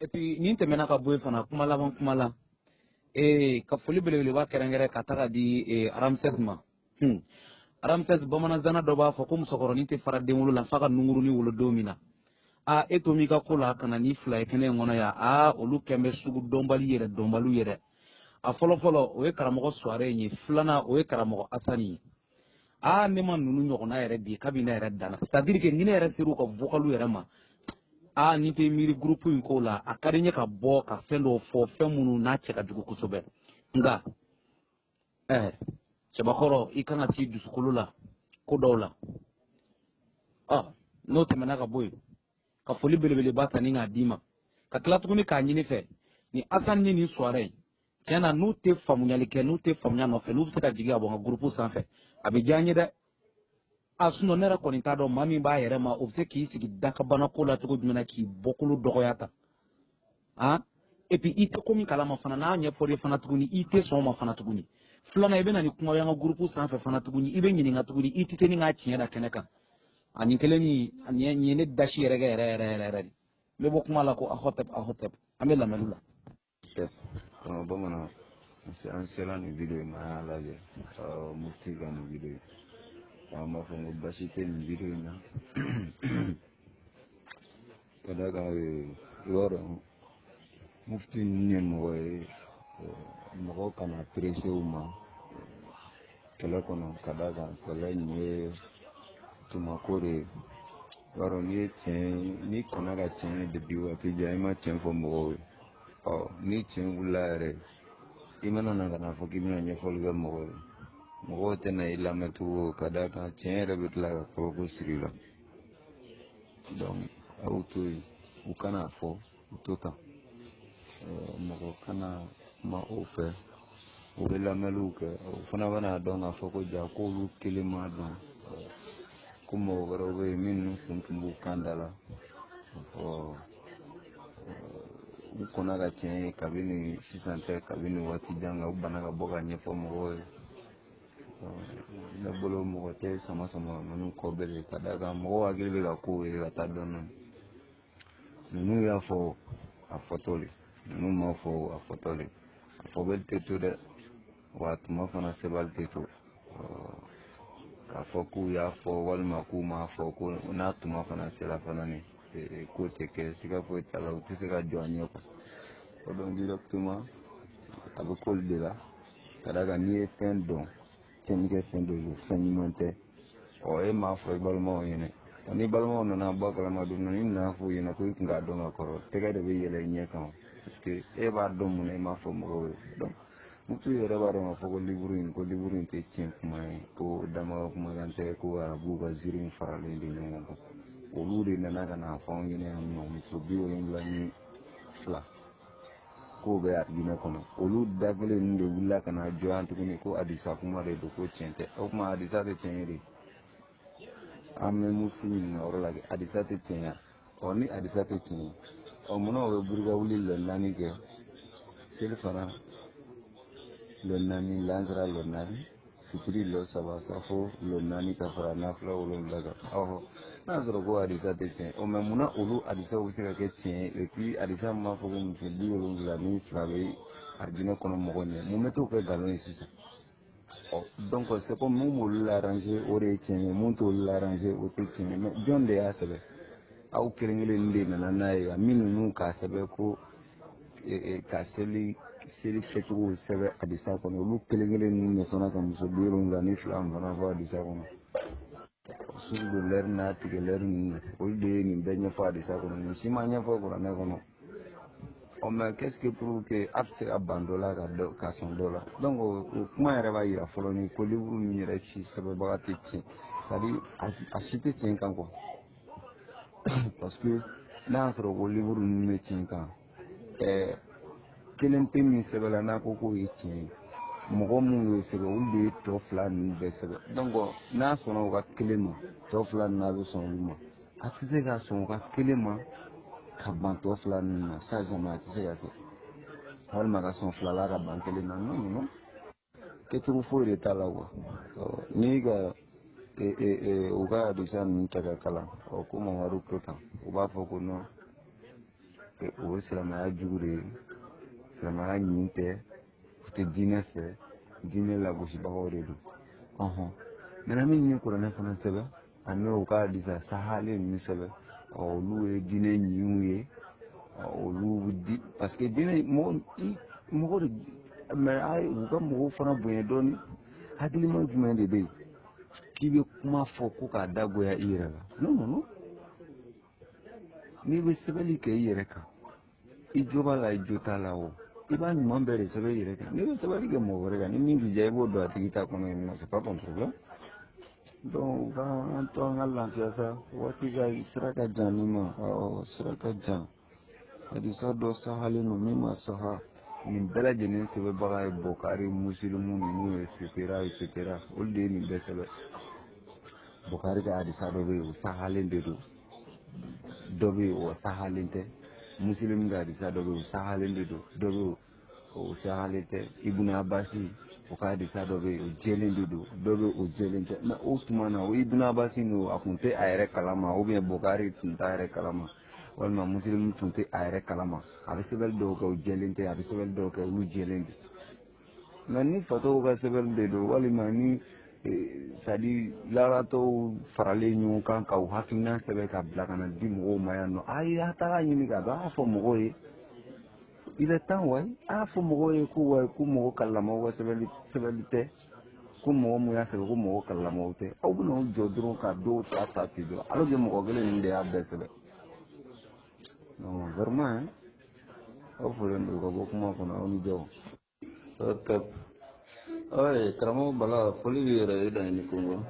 Et puis nin tɛmɛna ka bɔ yen fana, kuma laban kuma la, ka foli belebeleba kɛrɛnkɛrɛn ka taga di Ramsès ma. Ramsès, bamananzana dɔ b'a fɔ ko musokɔrɔnin tɛ fara den wolo la f'a ka nungurunin wolo don min na. A e to m'i ka ko la ka na ni fila ye kɛnɛ in kɔnɔ yan, a olu kɛn bɛ sugu dɔnbali yɛrɛ dɔnbaliw yɛrɛ. A fɔlɔ fɔlɔ, o ye karamɔgɔ Suware in ye, filanan, o ye karamɔgɔ Asani ye. Aa, ne ma ninnu ɲɔgɔnna yɛrɛ bi kabi ne yɛrɛ danna, c'est à dire que ni ne yɛrɛ ser'u ka vocalu yɛrɛ ma, aa, ni tɛ miiri groupe in ko la, a ka di n ye ka bɔ ka fɛn dɔw fɔ, fɛn minnu n'a cɛ ka jugu kosɛbɛ. Nka cɛbakɔrɔ, i kan ka s'i dusukolo la ko dɔw la. Ɔ n'o tɛmɛna ka bɔ yen, ka foli belebeleba ta ni k'a d'i ma, ka tila tuguni k'a ɲini fɛ, ni Asani ni nin Suware in, tiɲɛ na, n'u tɛ faamuyali kɛ, n'u tɛ faamuya nɔfɛ, n'u bɛ se ka jigin ka bɔ n ka groupe sanfɛ, a bɛ diya n ye dɛ. A sinon ne yɛrɛ kɔni t'a dɔn maa min b'a yɛrɛ ma, o bɛ se k'i sigi dakabana ko la cogo jumɛn na k'i bɔkolo dɔgɔya tan. Han, et puis i tɛ ko min kalama fana, n'a ɲɛfɔr'i ye fana tuguni, i tɛ sɔn o ma fana tuguni. Filanan, i bɛ na ni kuma ye an ka groupe sanfɛ fana tuguni, i bɛ ɲininka tuguni, i tɛ se ni k'a tiɲɛ da kɛnɛ kan. Ani kelen nin ye ne dasi yɛrɛ kɛ yɛrɛ yɛrɛ yɛrɛ yɛrɛ de. N bɛ bɔ kuma la ko ahɔtɛp ahɔtɛp, an bɛ lamɛnni la. Bamanan, an sera nin vidéo in ma, an y'a lajɛ, mufti ka nin vidéo in, an b'a fɔ ko basi tɛ nin vidéo in na, ka d'a kan i b'a dɔn mufti ninnu ye mɔgɔ ye, mɔgɔ kana pressé u ma kɛlɛ kɔnɔ, ka d'a kan kɛlɛ nin ye tumako de ye. I b'a dɔn n'i ye tiɲɛ, n'i kɔnna ka tiɲɛ ye depuis waati jan, i ma tiɲɛ fɔ mɔgɔw ye, ɔ ni tiɲɛ wulila yɛrɛ, i mana na ka na fɔ k'i bɛna ɲɛfɔli kɛ mɔgɔw ye, mɔgɔw tɛna i lamɛn tugun, ka d'a kan tiɲɛ yɛrɛ bɛ tila ka kabako siri i la. Donc a y'u to yen, u kana fɔ, u to tan, mɔgɔ kana kuma o fɛ, u bɛ lamɛnliw kɛ, o fana bɛna dɔn k'a fɔ ko ja k'olu kelen m'a dɔn, ko mɔgɔ wɛrɛw bɛ yen minnu kun tun b'u kan da la. Ɔ u kɔnna ka tiɲɛ ye kabini sisan tɛ, kabini waati jan kan, u banna ka bɔ ka ɲɛfɔ mɔgɔw ye. Ne bolo, mɔgɔ tɛ sama sama ninnu kɔ bɛɛ, ka d'a kan mɔgɔw hakili bɛ ka kow ye ka taa dɔɔnin dɔɔnin. Ninnu y'a fɔ a fɔtɔ le, ninnu m'a fɔ a fɔtɔ le, a fɔbali tɛ to dɛ, wa tuma fana sebali tɛ to. K'a fɔ k'u y'a fɔ walima k'u m'a fɔ, ko n'a tuma fana sera fana, ni ko tɛ kɛ, siga foyi t'a la, u tɛ se ka jɔ a ɲɛ kuwa. O donc directement a bɛ k'olu de la, ka d'a kan n'i ye fɛn dɔn, tiɲɛni kɛ fɛn dɔ don, fɛn ɲuman tɛ, ɔ e m'a fɔ i balimaw ɲɛna, ni balimaw nana bɔ a kalama don min na, n'i nana fɔ u ɲɛna ko i tun k'a dɔn ka kɔrɔ, tɛgɛ de bɛ yɛlɛ i ɲɛ kan, parce que e b'a dɔn, mun na i m'a fɔ mɔgɔw ye? Donc mufti yɛrɛ b'a dɔn k'a fɔ ko livre in, ko livre in tɛ tiɲɛ kuma ye, ko damaga kumakan tɛ, ko arabuw ka ziiriw faralen de ɲɔgɔn kan. Olu de nana ka n'a fɔ anw ɲɛna yan nɔ, muso 72 k'o bɛ arijinɛ kɔnɔ, olu da kelen ninnu de wulila ka na jɔ yan tuguni ko hadisa kuma de don, ko tiɲɛ tɛ. O tuma hadisa tɛ tiɲɛ ye de? An bɛ mufti ɲininka yɔrɔ la kɛ hadisa tɛ tiɲɛ ya? Ɔ ni hadisa tɛ tiɲɛ ye, ɔ munna o bɛ burika wuli lɔ 4 kɛ seli fana lɔ 4, lansara lɔ 4, fitiri lɔ 3, safo lɔ 4 ka fara nafila 7 kan? Ɔhɔ, n'a y'a sɔrɔ ko hadisa tɛ tiɲɛ, ɔ mɛ munna olu hadisaw bɛ se ka kɛ tiɲɛ ye? Et puis hadisa min b'a fɔ ko muso 72 bɛ arijinɛ kɔnɔ mɔgɔ ɲɛ, mun bɛ t'o kɛ nkalon ye sisan? Ɔ donc c'est comme mun b'olu l'arranger o de ye tiɲɛ ye, mun t'olu l'arranger o tɛ tiɲɛ ye. Mais jɔn de y'a sɛbɛn? Aw kelen kelen de nana n'a ye min ninnu k'a sɛbɛn ko ka seli kɛcogo sɛbɛn hadisa kɔnɔ, olu kelen kelen ninnu de fana ka muso 72 fana fɔ hadisa kɔnɔ. Sugu don lɛri n'a tigɛ lɛri ninnu, olu de ye nin bɛɛ ɲɛfɔ hadisa kɔnɔ, nin si ma ɲɛfɔ kuranɛ kɔnɔ. Ɔ mais qu'est-ce que prouve que a bɛ se ka ban dɔ la ka sɔn dɔ la? Donc o kuma yɛrɛ b'a yira fɔlɔ ni ko livre ninnu yɛrɛ si sɛbɛnbaga tɛ tiɲɛ, c'est à dire a si tɛ tiɲɛ kan quoi. Parce que n'a y'a sɔrɔ ko livre ninnu bɛ tiɲɛ kan, kelen pe min sɛbɛnna n'a ko k'o ye tiɲɛ ye, mɔgɔ minnu y'o sɛbɛn olu de ye tɔ 2 ninnu bɛɛ sɛbɛn. Donc n'a sɔnna u ka kelen ma, tɔ 2 ninnu a bɛ sɔn olu ma. A tɛ se ka sɔn u ka kelen ma ka ban tɔ 2 ninnu na, ça jamais, a tɛ se ka kɛ. Walima ka sɔn 2 la ka ban kelen na, non non non, kɛcogo foyi de t'a la quoi. N'i ka u ka hadisa ninnu ta ka kalan, ɔ ko Mamadu ko tan, u b'a fɔ ko non, o ye silamɛya jugu de ye, silamɛya ɲin tɛ, u tɛ diinɛ fɛ, diinɛ lagosibagaw de don. Ɔhɔn, maintenant min ye kuranɛ fana sɛbɛn ani u ka hadisa sahalen ninnu sɛbɛn, ɔ olu ye diinɛ ɲinw ye, olu di parce que diinɛ mɔgɔ de mais a u ka mɔgɔw fana bonya dɔɔnin. Hakilima jumɛn de bɛ yen k'i bɛ kuma fɔ ko k'a dagoya i yɛrɛ la? Non non non, n'i bɛ sɛbɛnni kɛ i yɛrɛ kan, i jo b'a la, i jo t'a la, o i b'a ɲuman bɛɛ de sɛbɛn i yɛrɛ kan. N'i bɛ sɛbɛnni kɛ mɔgɔ wɛrɛ kan, ni min k'i diya i b'o don a tigi ta kɔnɔ yen nɔ, c'est pas ton problème. Donc an to an ka lafiya sa, waati ka sira ka jan min ma, awɔ sira ka jan. Hadisa dɔ sahalen don min ma saha, nin bɛɛ lajɛlen sɛbɛnbaga ye Bukari, Musilimu ninnu et cetera et cetera, olu de ye nin bɛɛ sɛbɛn. Bukari ka hadisa dɔ bɛ yen o sahalen de don, dɔ bɛ yen o sahalen tɛ. Musilimu ka hadisa dɔ bɛ yen o sahalen de don, dɔ bɛ yen o sahalen tɛ. Ibn Abasi o ka hadisa dɔ bɛ yen o jɛlen de don, dɔ bɛ yen o jɛlen tɛ. Mais o tuma na o Ibn Abasi n'o a kun tɛ a yɛrɛ kalama, ou bien Bukari tun t'a yɛrɛ kalama, walima Musilimu tun tɛ a yɛrɛ kalama. A bɛ sɛbɛnni dɔw kɛ o jɛlen tɛ, a bɛ sɛbɛnni dɔw kɛ olu jɛlen don. Mais ni fatɔw ka sɛbɛnni de don, walima ni c'est à dire laratɔw faralen ɲɔgɔn kan ka u hakilina sɛbɛn ka bila ka na di mɔgɔw ma yan nɔ, a ye a taga ɲini k'a dɔn, a y'a fɔ mɔgɔw ye il est temps, wayi, a y'a fɔ mɔgɔw ye ko wayi ko mɔgɔ kalalamaw ka sɛbɛnni tɛ, ko mɔgɔ mun y'a sɛbɛn ko mɔgɔ kalalamaw tɛ. Aw bɛna aw jɔ dɔrɔn ka dɔw ta ta ten dɔrɔn, alors que mɔgɔ kelen ninnu de y'a bɛɛ sɛbɛn. Non vraiment, aw folen don ka bɔ kuma kɔnɔ, aw ni jɔ. Oye, karamɔgɔ Bala, foli b'i yɛrɛ i dan ni Kongo.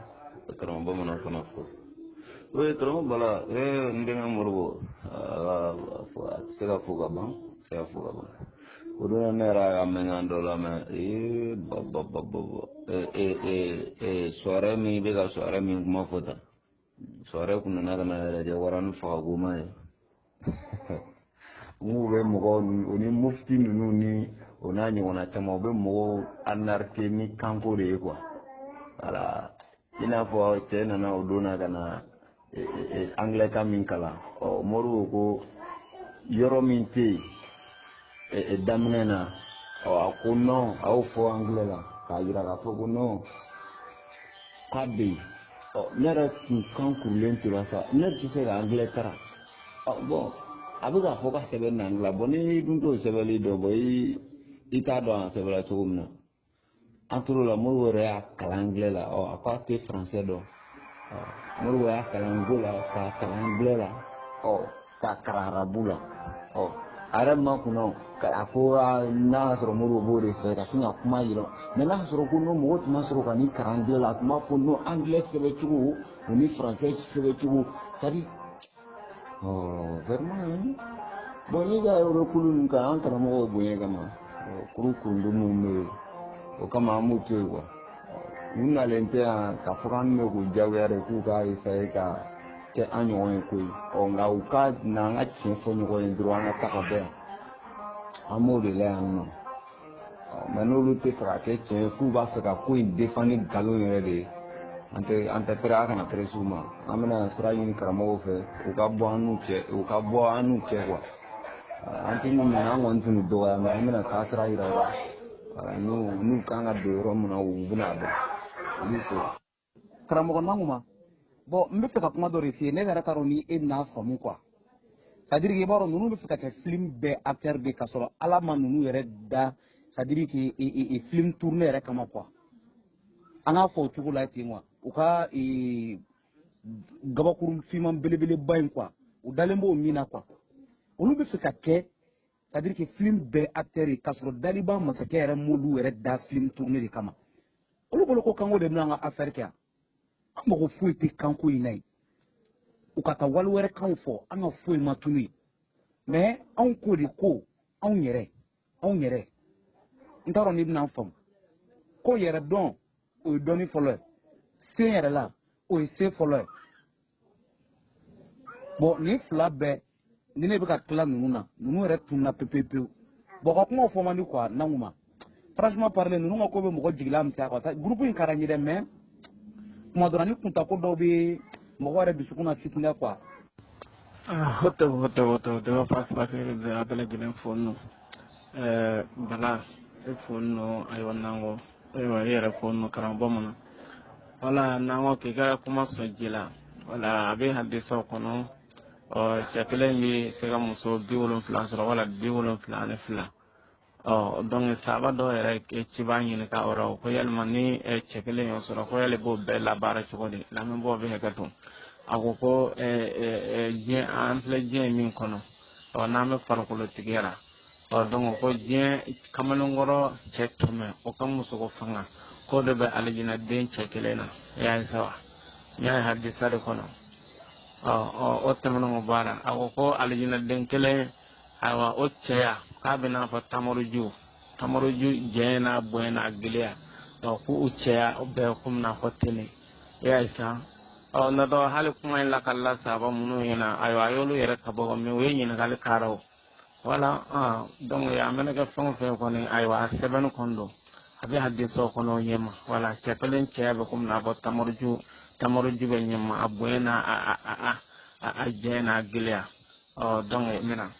Karamɔgɔ bamanan fana fo. Oye, karamɔgɔ Bala, n denkɛ Moribo, a tɛ se ka fo ka ban, a tɛ se ka fo ka ban. O don ne yɛrɛ y'a mɛn dɔ la mɛ ba ba ba ba soirée min bɛ ka soirée min kuma fɔ tan. Soirée kun nana ka na yɛrɛ kɛ wara ni fagakoma ye. N'u bɛ mɔgɔw o ni mufti ninnu ni o n'a ɲɔgɔnna caman, u bɛ mɔgɔw anarquer ni kanko de ye quoi. Voilà, i n'a fɔ cɛ nana o don na ka na anglais kan min kalan, ɔ Moribo ko yɔrɔ min tɛ yen daminɛ na, ɔ a ko non, a y'o fɔ anglais la k'a yira k'a fɔ ko non k'a bɛ yen. Ɔ ne yɛrɛ kun kan kurulen tora sa, ne tɛ se ka anglais kalan. Ɔ bon, a bɛ k'a fɔ ka sɛbɛn na anglais, bon n'i dun t'o sɛbɛnni dɔn, bon i t'a dɔn a sɛbɛnna cogo min na. An tor'o la, Moribo yɛrɛ y'a kalan anglais la, ɔ a ko a tɛ français dɔn. Moribo y'a kalan go la, k'a kalan anglais la, ɔ k'a kalan arabu la. Ɔ a yɛrɛ ma kunna a ko n'a y'a sɔrɔ Moribo b'o de fɛ ka sin ka kuma yɛlɛma, mais n'a y'a sɔrɔ ko non mɔgɔ tun ma sɔrɔ ka n'i kalan anglais la, a tun b'a fɔ non anglais sɛbɛncogo o ni français sɛbɛncogo, c'est à dire oh vraiment. Bon n'i ka yɔrɔ kulu ninnu kan, an karamɔgɔw bonya kama, kuru kurundu minnu bɛ yen, o kama an b'u to yen quoi. U nalen tɛ yan k'a fɔ k'an bɛ k'u diyagoya de k'u ka essayer ka kɛ an ɲɔgɔn ye koyi. Ɔ nka u ka na an ka tiɲɛ fɔ ɲɔgɔn ye dɔrɔn, an ka taa ka bɔ yan, an b'o de la yan nɔ. Mɛ n'olu tɛ fɛ ka kɛ tiɲɛ ye, k'u b'a fɛ ka ko in défend ni nkalon yɛrɛ de ye, an tɛ pɛrɛ, a kana pɛrɛ s'u ma. An bɛna sira ɲini karamɔgɔw fɛ, u ka bɔ an n'u cɛ, u ka bɔ an n'u cɛ quoi. An tɛ minnu minɛ, an kɔni tɛ n'u dɔgɔya, mɛ an bɛna taa sira yira u la, n'u kan ka don yɔrɔ min na, u bɛna dɔn olu fo. Karamɔgɔ Nanguma, bon, n bɛ fɛ ka kuma dɔ de f'i ye, ne yɛrɛ t'a dɔn ni e bɛn'a faamu quoi. C'est à dire que i b'a dɔn, ninnu bɛ fɛ ka kɛ film bɛɛ acteur de, k'a sɔrɔ Ala ma ninnu yɛrɛ da, c'est à dire que film tourné yɛrɛ kama quoi. An k'a fɔ o cogo la ten quoi. U ka gabakuru finman belebeleba in quoi, u dalen b'o min na quoi, olu bɛ fɛ ka kɛ, c'est à dire que film bɛɛ acteur ye, k'a sɔrɔ daliba masakɛ yɛrɛ m'olu yɛrɛ da film tourné de kama. Olu bolo ko kanko de bɛna an ka affaire kɛ yan. An mago foyi tɛ kanko in na yen. U ka taa wali wɛrɛ kanw fɔ, an ka foyi ma tunu yen. Mais anw ko de ko anw yɛrɛ, anw yɛrɛ, n t'a dɔn n'i bɛna an faamu ko yɛrɛ dɔn, o ye dɔnni fɔlɔ ye. Sen yɛrɛ la, o ye se fɔlɔ ye. Bon, nin fila bɛɛ ni ne bɛ ka tila ninnu na, ninnu yɛrɛ tununa pewu pewu. Bon, ka kumaw fɔ man di quoi. Nanguma, franchement parler, ninnu ka ko bɛ mɔgɔ jigila misɛnya quoi. Groupe in ka d'an ye dɛ, mais kuma dɔ la ni kuntako dɔw bɛ mɔgɔ yɛrɛ dusukun na fitinɛ quoi. Hoto hoto hoto hoto fas fas a bɛɛ lajɛlen fo nɔ. Bala, e fo nɔ. Ayiwa Nango, ayiwa e yɛrɛ fo nɔ. Karamɔgɔ bamanan wala Nango, k'i ka kuma sɔn ji la wala a bɛ hadisaw kɔnɔ. Ɔ cɛ kelen bɛ se ka muso 70 sɔrɔ wala 72. Ɔ donc saba dɔw yɛrɛ ci b'a ɲini ka o rɔ ko yalima ni cɛ kelen y'o sɔrɔ, ko yali b'o bɛɛ labaara cogo di? Lamɛnbaaw bɛ hakɛ to. A ko ko diɲɛ, an filɛ diɲɛ min kɔnɔ, ɔ n'an bɛ farikolotigiya la, ɔ donc ko diɲɛ kamalenkɔrɔ cɛ 100, o ka musoko fanga k'o de bɛ alijinɛ den cɛ kelen na. I y'a ye sa wa, n y'a ye hadisa de kɔnɔ. Ɔ ɔ o tɛmɛnen kɔ bɔ a la, a ko ko alijinɛ den kelen, ayiwa o cɛya k'a bɛ n'a fɔ tamaroju, tamaroju jɛn n'a bonya n'a giliya, ɔ ko u cɛya bɛɛ komi n'a fɔ tele. I y'a ye sa. Ɔ natɔ hali kuma in lakalila saba minnu ɲɛna, ayiwa a y'olu yɛrɛ ka bɔ mɛ u ye ɲininkali k'a o wala. Donc a mana kɛ fɛn o fɛn kɔni, ayiwa a sɛbɛnni kɔni don, a bɛ hadisaw kɔnɔ o ɲɛma. Wala cɛ kelen cɛya bɛ komi n'a fɔ tamaroju, tamaroju bɛ ɲɛma, a bonya n'a a jɛn n'a giliya. Ɔ donc n bɛna,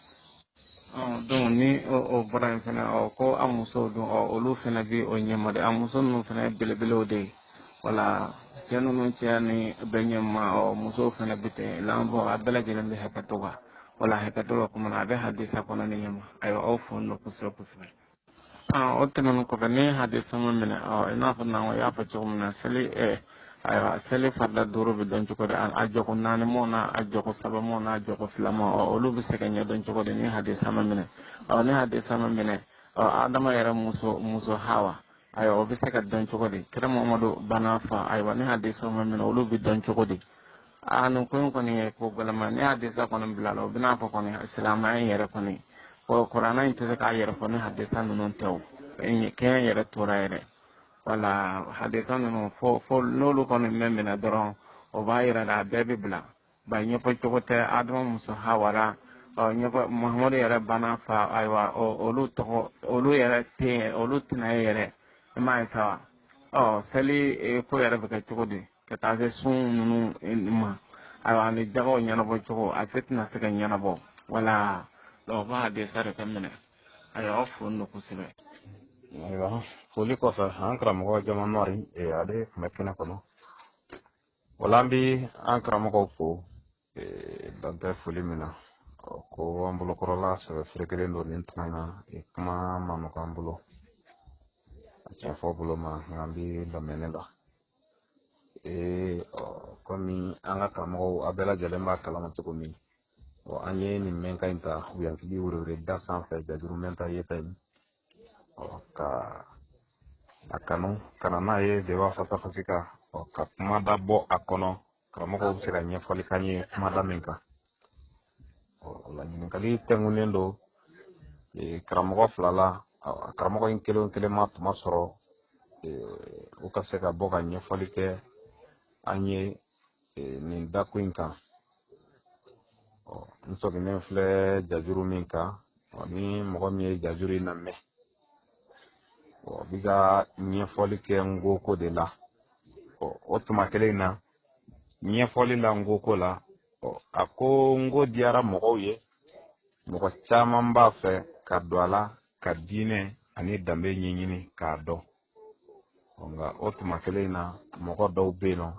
ɔ donc ni o bɔra yen fɛnɛ, ɔ ko a musow dun, ɔ olu fɛnɛ bi o ɲɛma de. A muso ninnu fɛnɛ ye belebelew de ye. Wala cɛ ninnu cɛya ni bɛ ɲɛma, ɔ musow fɛnɛ bi ten lamɛnbagaw, a bɛɛ lajɛlen bɛ hakɛto kan. Wala hakɛto bɛ kuma na, a bɛ hadisa kɔnɔ ni ɲɛma. Ayiwa aw fo nɔ kosɛbɛ kosɛbɛ. O tɛmɛnen kɔfɛ, ni hadisa ma minɛ, ɔ i n'a fɔ n'an y'a fɔ cogo min na, seli ayiwa seli farida 5 bɛ dɔn cogo di? A jɔko naani mɔ n'a a jɔko saba mɔ n'a jɔko fila mɔ, ɔ olu bɛ se ka ɲɛdɔn cogo di ni hadisa ma minɛ? Ɔ ni hadisa ma minɛ, ɔ Adama yɛrɛ muso Hawa, ayiwa o bɛ se ka dɔn cogo di? Kira Mamadu bana fa, ayiwa ni hadisa ma minɛ, olu bɛ dɔn cogo di? Aa nin ko in kɔni ye ko gɛlɛma. Ni hadisa kɔni bila la, o bɛna fɔ kɔni silamɛya in yɛrɛ kɔni ko kuranɛ in tɛ se k'a yɛrɛ fɔ ni hadisa ninnu tɛ. O kɛɲɛ yɛrɛ tora yɛrɛ. Wala hadisa ninnu fo n'olu kɔni bɛ minɛ dɔrɔn, o b'a yira a bɛɛ bɛ bila ba ɲɛfɔ cogo tɛ. Adama muso Hawara, ɔ ɲɛfɔ Muhamadu yɛrɛ bana fa, ayiwa olu tɔgɔ, olu yɛrɛ tɛ yen, olu tɛna ye yɛrɛ. I m'a ye sa wa. Ɔ seli ko yɛrɛ bɛ kɛ cogo di ka taa se sun ninnu ma? Ayiwa ani jagaw ɲɛnabɔ cogo, a se tɛna se ka ɲɛnabɔ. Wala donc o b'a hadisa de ka minɛ. Ayiwa aw fo don kosɛbɛ. Ayiwa foli kɔfɛ, an karamɔgɔ Jama Mari, ale tun bɛ kɛnɛ kɔnɔ. Wala an bɛ an karamɔgɔw fo dan tɛ foli min na ko an bolokɔrɔla sɛbɛ ferekelen don nin tuma in na. Kuma ma nɔgɔ an bolo, a tiɲɛ fɔ bolo ma, nka an bɛ lamɛnni la. Komi an ka karamɔgɔw a bɛɛ lajɛlen b'a kalama cogo min, an ye nin mɛnka in ta Wuyankili werewere da sanfɛ jajuru mɛnta yeta in, ka a kanu ka na n'a ye débat face à face kan, ka kumada bɔ a kɔnɔ, karamɔgɔw bɛ se ka ɲɛfɔli k'an ye kumada min kan. O la ɲininkali tɛnkunnen don karamɔgɔ fila la. Karamɔgɔ in kelen o kelen ma tuma sɔrɔ. U ka se ka bɔ ka ɲɛfɔli kɛ an ye nin dakun in kan. Ɔ, n sɔginen filɛ jajuru min kan, ɔ, ni mɔgɔ min ye jajuru in lamɛn, ɔ, bi ka ɲɛfɔli kɛ nko ko de la. Ɔ, o tuma kelen in na, ɲɛfɔli la nko ko la, ɔ, a ko nko diyara mɔgɔw ye, mɔgɔ caman b'a fɛ ka don a la ka diinɛ ani danbe ɲɛɲini k'a dɔn. Nka o tuma kelen in na, mɔgɔ dɔw bɛ yen nɔ,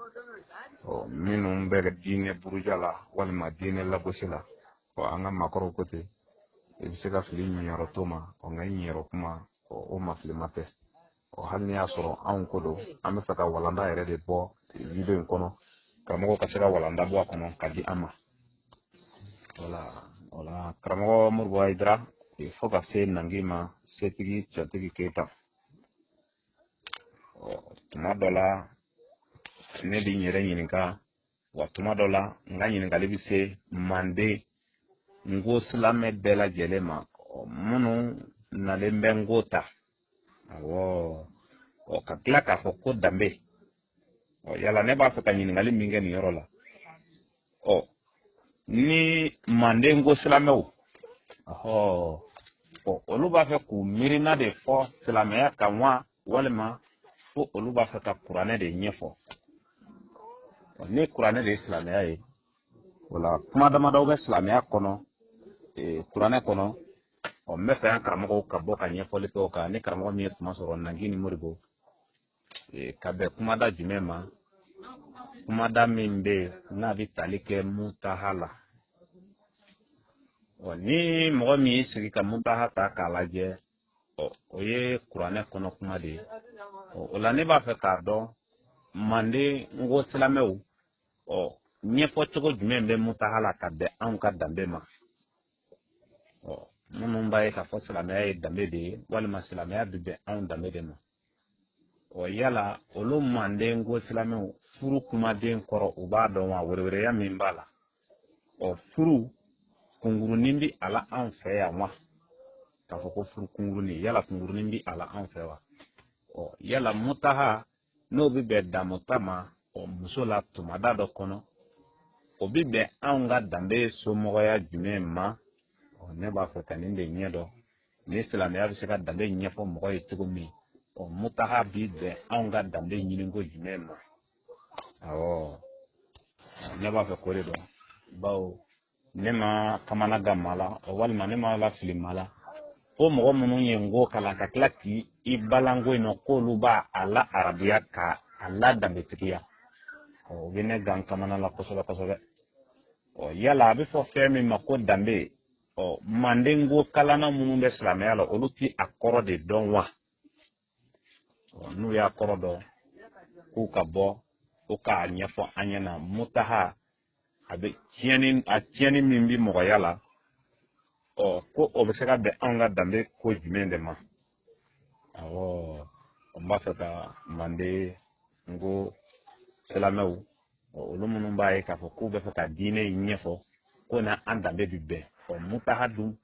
ɔ, minnu bɛ diinɛ buruja la walima diinɛ lagosi la. Ɔ, an ka maakɔrɔw ko ten, i bɛ se ka fili ɲiyɔrɔ to ma, ɔ, nka i ɲiyɔrɔ kuma, ɔ, o ma filima tɛ. Ɔ, hali n'i y'a sɔrɔ anw ko don, an bɛ fɛ ka walanda yɛrɛ de bɔ video in kɔnɔ, karamɔgɔw ka se ka walanda bɔ a kɔnɔ ka di an ma. Wala, wala, karamɔgɔ Modibo Hayidara, fo ka se nangi ma, setigi cɛtigi Keyita. Ɔ, tuma dɔ la ne bɛ n yɛrɛ ɲininka wa, tuma dɔ la n ka ɲininkali bɛ se manden nko silamɛ bɛɛ lajɛlen ma, minnu nalen bɛ nko ta, awɔ, ɔ, ka tila k'a fɔ ko danbe. Ɔ, yala ne b'a fɛ ka ɲininkali min kɛ nin yɔrɔ la, ɔ, ni manden nko silamɛw, ɔhɔ, ɔ, olu b'a fɛ k'u miirina de fɔ silamɛya kan wa, walima ko olu b'a fɛ ka kuranɛ de ɲɛfɔ? Ni kuranɛ de ye silamɛya ye, o la kuma damadɔw bɛ silamɛya kɔnɔ kuranɛ kɔnɔ. Ɔ, n bɛ fɛ an karamɔgɔw ka bɔ ka ɲɛfɔli kɛ o kan. Ni karamɔgɔ min ye tuma sɔrɔ, Nangi ni Modibo, ka bɛn kumada jumɛn ma? Kumada min bɛ yen n'a bɛ tali kɛ mutaha la. Ɔ, ni mɔgɔ min y'i sigi ka mutaha ta k'a lajɛ, ɔ, o ye kuranɛ kɔnɔ kuma de ye. Ɔ, o la ne b'a fɛ k'a dɔn manden nko silamɛw, ɔ, ɲɛfɔ cogo jumɛn bɛ mutaha la ka bɛn anw ka danbe ma? Ɔ, minnu b'a ye k'a fɔ silamɛya ye danbe de ye, walima silamɛya bɛ bɛn anw danbe de ma. Ɔ, yala olu manden ko silamɛw, furu kumaden kɔrɔ, u b'a dɔn wa, werewereya min b'a la? Ɔ, furu kunkurunin bɛ a la anw fɛ yan wa? K'a fɔ ko furu kunkurunin, yala kunkurunin bɛ a la anw fɛ wa? Ɔ, yala mutaha n'o bɛ bɛn damuta ma, ɔ, muso la tumada dɔ kɔnɔ, o bɛ bɛn anw ka danbe somɔgɔya jumɛn ma? Ɔ, ne b'a fɛ ka nin de ɲɛ dɔn, ni silamɛya bɛ se ka danbe ɲɛfɔ mɔgɔ ye cogo min, ɔ, mutaha bi bɛn anw ka danbe ɲiniko jumɛn ma? Awɔ, ne b'a fɛ k'o de dɔn, bawo ne ma kamana gan maa la, walima ne ma lafili maa la, fo mɔgɔ minnu ye nko kalan ka tila k'i balanko in nɔ k'olu b'a a la arabuya ka a la danbetigiya, o bɛ ne gan kamana la kosɛbɛ kosɛbɛ. Ɔ, yala a bɛ fɔ fɛn min ma ko danbe, ɔ, manden ko kalanna minnu bɛ silamɛya la, olu ti a kɔrɔ de dɔn wa? N'u y'a kɔrɔ dɔn, k'u ka bɔ o k'a ɲɛfɔ an ɲɛna, mutaha a bɛ tiɲɛni, a tiɲɛni min bɛ mɔgɔya la, ɔ, ko o bɛ se ka bɛn anw ka danbe ko jumɛn de ma? Awɔ, n b'a fɛ ka manden n ko silamɛw, olu minnu b'a ye k'a fɔ k'u bɛ fɛ ka diinɛ in ɲɛfɔ ko na an danbe bɛ bɛn, ɔ, mutaha dun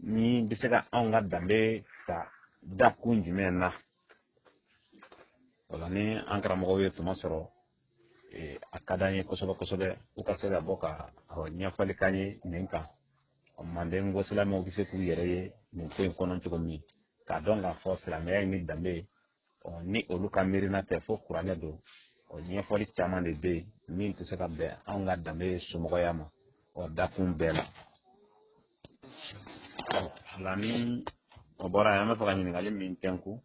ni bɛ se ka anw ka danbe ta dakun jumɛn na? O la ni an karamɔgɔw ye tuma sɔrɔ, a ka d'an ye kosɛbɛ kosɛbɛ u ka se ka bɔ ka ɲɛfɔli k'an ye nin kan. Manden ko silamɛw bɛ se k'u yɛrɛ ye nin ko in kɔnɔ cogo min, k'a dɔn k'a fɔ silamɛya ye ni danbe ye, ni olu ka miirina tɛ fo kuranɛ don. Ɔ, ɲɛfɔli caman de bɛ yen min tɛ se ka bɛn anw ka danbe somɔgɔya ma, ɔ, dakun bɛɛ la. Ɔ la, ni o bɔra yen, an bɛ fɛ ka ɲininkali min tɛnku,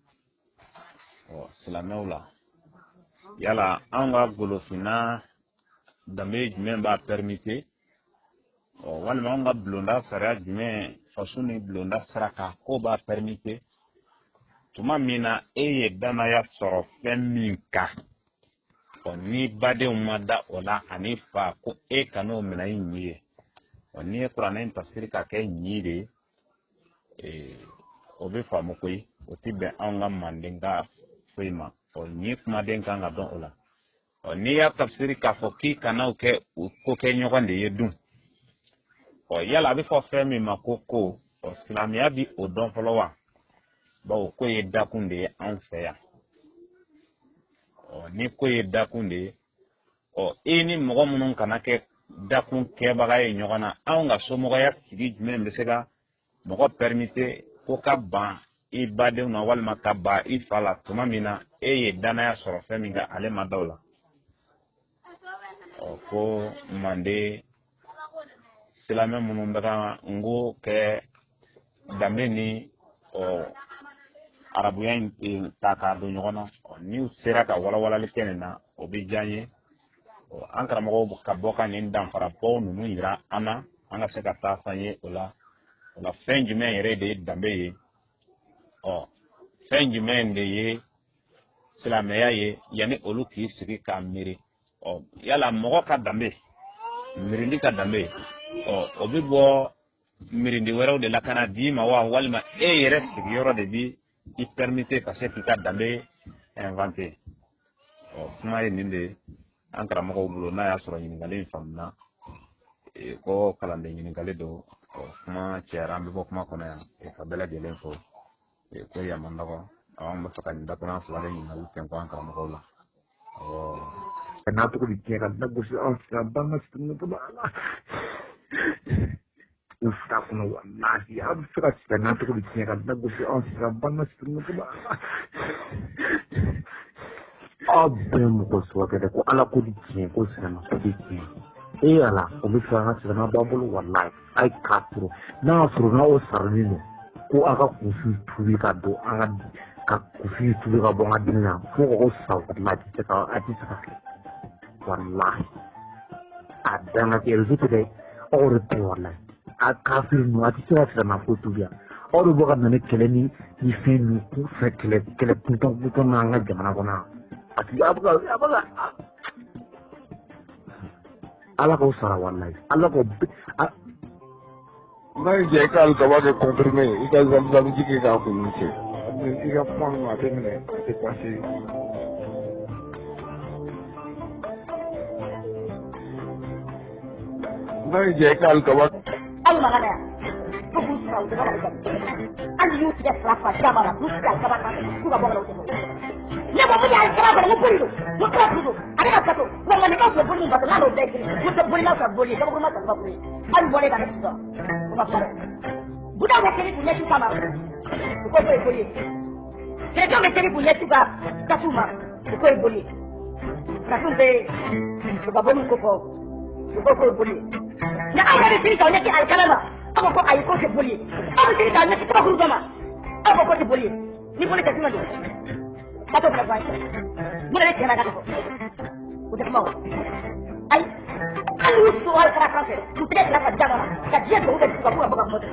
ɔ, silamɛw la, yala anw ka golofinna danbe jumɛn b'a permettre, ɔ, walima anw ka bulonda sariya jumɛn, faso ni bulonda sira kan, k'o b'a permettre, tuma min na e ye danaya sɔrɔ fɛn min kan, ɔ, ni badenw ma da o la ani fa ko e kan'o minɛ i ɲi ye? Ɔ, n'i ye kuranɛ in tafsiri ka kɛ ɲi de ye, o bɛ faamu koyi, o ti bɛn anw ka manden ka foyi ma. Ɔ, ɲi kumaden kan ka dɔn o la. Ɔ, n'i y'a tafsiri k'a fɔ k'i kana o kɛ o ko kɛ ɲɔgɔn de ye dun, ɔ, yala a bɛ fɔ fɛn min ma ko, ɔ, silamɛya bi o dɔn fɔlɔ wa? Bawo ko ye dakun de ye anw fɛ yan. Ɔ ni ko ye dakun de ye, ɔ e ni mɔgɔ minnu kana kɛ dakun kɛbaga ye ɲɔgɔn na, anw ka somɔgɔya sigi jumɛn bɛ se ka mɔgɔ permettre ko ka ban i badenw na walima ka ban i fa la tuma min na e ye danaya sɔrɔ fɛn min kan, ale ma da o la. Ɔ ko manden silamɛ minnu bɛ ka nko kɛ danbe ni ɔ arabuya in ta k'a don ɲɔgɔn na, n'u sera ka walawalali kɛ nin na, o bɛ diya n ye. An karamɔgɔw ka bɔ ka nin danfarabaw ninnu yira an na, an ka se ka taa fan ye o la. O la fɛn jumɛn yɛrɛ de ye danbe ye? Ɔ fɛn jumɛn de ye silamɛya ye yanni olu k'i sigi k'a miiri? Ɔ yala mɔgɔ ka danbe, miirindi ka danbe, ɔ o bɛ bɔ miirindi wɛrɛw de la ka na d'i ma wa, walima e yɛrɛ sigiyɔrɔ de bi i permettre ka se k'i ka danbe inventer? Ɔ kuma ye nin de ye an karamɔgɔw bolo. N'a y'a sɔrɔ ɲininkali in faamuna, ko kalanden ɲininkali don. Ɔ kuma cayara, an bɛ bɔ kuma kɔnɔ yan ka bɛɛ lajɛlen fo. Ko yan man nɔgɔ, an bɛ fɛ ka nin dakuruɲɛ fila de ɲininkali kɛ an karamɔgɔw la. Awɔ. N'a tɔgɔ bɛ tiɲɛ ka da gosi anw fɛ ban ka sigi ala u fila kɔnɔ, walahi a bɛ se ka sigi n'a tɔgɔ bɛ tiɲɛ ka da gosi anw fɛ ban ka sigi ala. Aw bɛɛ mɔgɔ sɔrɔ dɛ, ko ala ko di tiɲɛ, ko silamɛ ko di tiɲɛ. E ala, o bɛ fɛ an ka silamɛ b'an bolo, walahi a ye k'a sɔrɔ n'a y'a sɔrɔ n'aw saralen don ko aw ka kunfin tubi ka don an ka kunfin tubi ka bɔ an ka diinɛ na fo k'aw sa, walahi a tɛ se ka kɛ, walahi a dan ka kɛ réseau tɛ dɛ, aw yɛrɛ tɛ, walahi a kafiri ninnu a tɛ se ka silamɛ foyi tubi yan. Aw de bɔ ka na ni kɛlɛ ni fɛn ninnu kun fɛ, kɛlɛ kɛlɛ kuntan kuntan n'an ka jamana kɔnɔ yan. A tigi a bɛ ka ala k'aw sara, walahi ala k'aw. N'a y'i diya i ka alikaba kɛ comprimé, i ka zamuzam ji kɛ k'a kun cɛ, i ka kuma ninnu a tɛ minɛ, a tɛ passer. N'a y'i diya i ka alikaba. Aw ma kana yan fo k'u sara, u tɛ bɔ ka hali y'u tigɛ fila fila caman na k'u sigi alikaba kan k'u ka bɔ ka na, u tɛ bɔ. Ne ko mun ye alikaba kɔnɔ, n ko boli don, n ko kira don, ale ka bato wa manikaw tun bɛ boli min bato n'a n'o bɛɛ ye kelen, n ko tɛ bolilaw ka boli ye, kabakuruma ta kabakuru ye, hali bɔlen ka ne sɔrɔ o ma kuma dɛ. Budaw bɛ seli k'u ɲɛsin u ma, u ko k'o ye boli ye. Kerecɛnw bɛ seli k'u ɲɛsin u ka kasiw ma, u k'o ye boli ye. Farafinw bɛ u ka boliw ko fɔ, u ko k'o ye boli ye. Nka aw yɛrɛ bɛ seli k'aw ɲɛsin alikaba ma, aw ko ko ayi, k'o tɛ boli ye. Aw bɛ seli k'aw ɲɛsin kabakuru dɔ ma, aw ko k'o tɛ boli ye. Ni boli tɛ jumɛn don? Ka t'o fana fɔ an ye. Mun de bɛ tiɲɛ na ka fɔ? O tɛ kuma o. Ayi, hali y'u so alikaba sanfɛ k'u tɛgɛ fila ka jama na ka diɲɛ dugawu kɛ dusu ka k'u ka bɔ ka kuma tɛ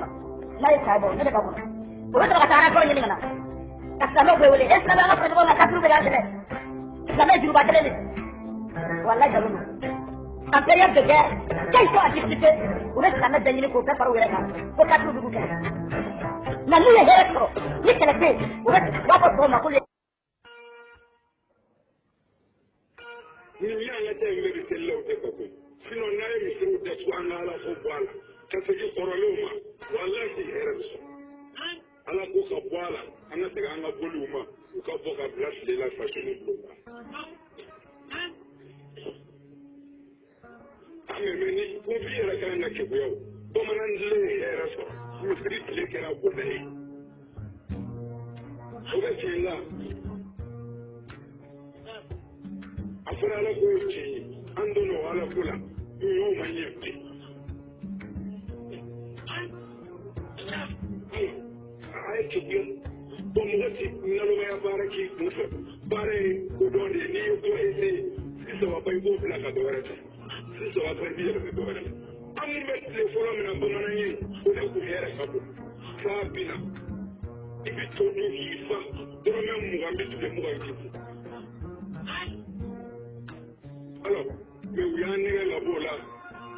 n'a ye saya bɔ, ne bɛ ba kɔnɔ. O bɛ sɔrɔ ka taa arakɔrɔ ɲini ka na ka silamɛw bɛɛ wele, e silamɛ, an ka fara ɲɔgɔn kan, kafiriw bɛ k'an dɛmɛ, silamɛ juruba kelen de, walayi nkalon don. En période de guerre, quand ils sont en difficulté, u bɛ silamɛ bɛɛ ɲini k'o bɛɛ fara u yɛrɛ kan ko kafiriw bɛ k'u kɛlɛ. Nka n'u ye hɛrɛ sɔrɔ, ni kɛlɛ tɛ yen, u bɛ u b'a fɔ tɔw ma k'olu ye. Ni y'an ka taa in bɛɛ bɛ seli la, o tɛ fɛ koyi. Sinon n'a ye misiriw datugu, an ka ala ko bɔ a la ka segin kɔrɔlenw ma, walahi hɛrɛ bɛ sɔrɔ. Ala ko ka bɔ a la, an ka segin an ka boliw ma, u ka bɔ ka bila tile la faso ni bulon na. An mɛ ni kunfin yɛrɛ ka kan ka keguya, o bamanan tile ye hɛrɛ sɔrɔ, misiri tile kɛra bɔnɛ ye, o bɛ tiɲɛ la. A fɔra ala ko ye tiɲɛ ye, an donna o ala ko la, ɲɔw ma ɲɛ bilen. A ye keguya bɔn, mɔgɔ ti nalomaya baara k'i kun fɛ, baara ye kodɔn de ye. N'i ye ko ese si saba, i b'o bila ka dɔ wɛrɛ kɛ, si saba, i b'i yɛlɛmɛ dɔ wɛrɛ la. An mun bɛ tile fɔlɔ min na, bamanan ye, o de kun hɛrɛ ka bon f'a bina. I bɛ to dun k'i fa, dɔrɔmɛ 20 bɛ tile 20 k'i kun. Alors mais u y'an nɛgɛ ka b'o la,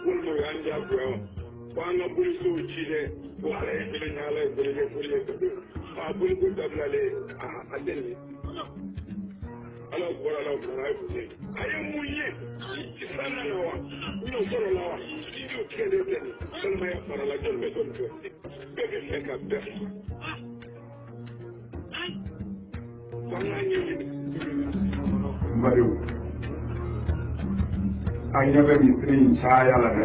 walima u y'an diyagoya wa, ko an ka bolisow ci dɛ, ko ala ye kelen ye, ala ye kelen ye, boli ye ka a boliko dabilalen a tɛ nin ye. Ala bɔra la, o fana a ye mun ye? A ye mun ye? San nana wa, ɲɔ sɔrɔ la wa, ɲɔ tigɛlen tɛ nin balimaya fara la, jɔn bɛ jɔn fɛ, bɛɛ bɛ fɛ ka bɛɛ faga fo an k'a ɲɛɲini. N Badenw, an ɲɛ bɛ misiri in caya la dɛ.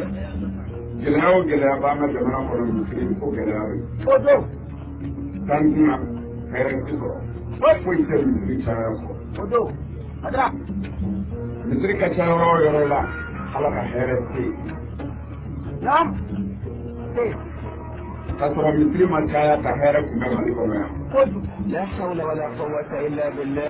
Gɛlɛya o gɛlɛya b'an ka jamana kɔnɔ, misiri ko gɛlɛya bɛ yen. San tɛna hɛrɛ ti sɔrɔ, foyi tɛ misiri caya kɔ. Misiri ka ca yɔrɔ o yɔrɔ la, Ala ka hɛrɛ tɛ yen. K'a sɔrɔ misiri ma caya, ka hɛrɛ tun bɛ Mali kɔnɔ yan. لا حول ولا قوة إلا بالله.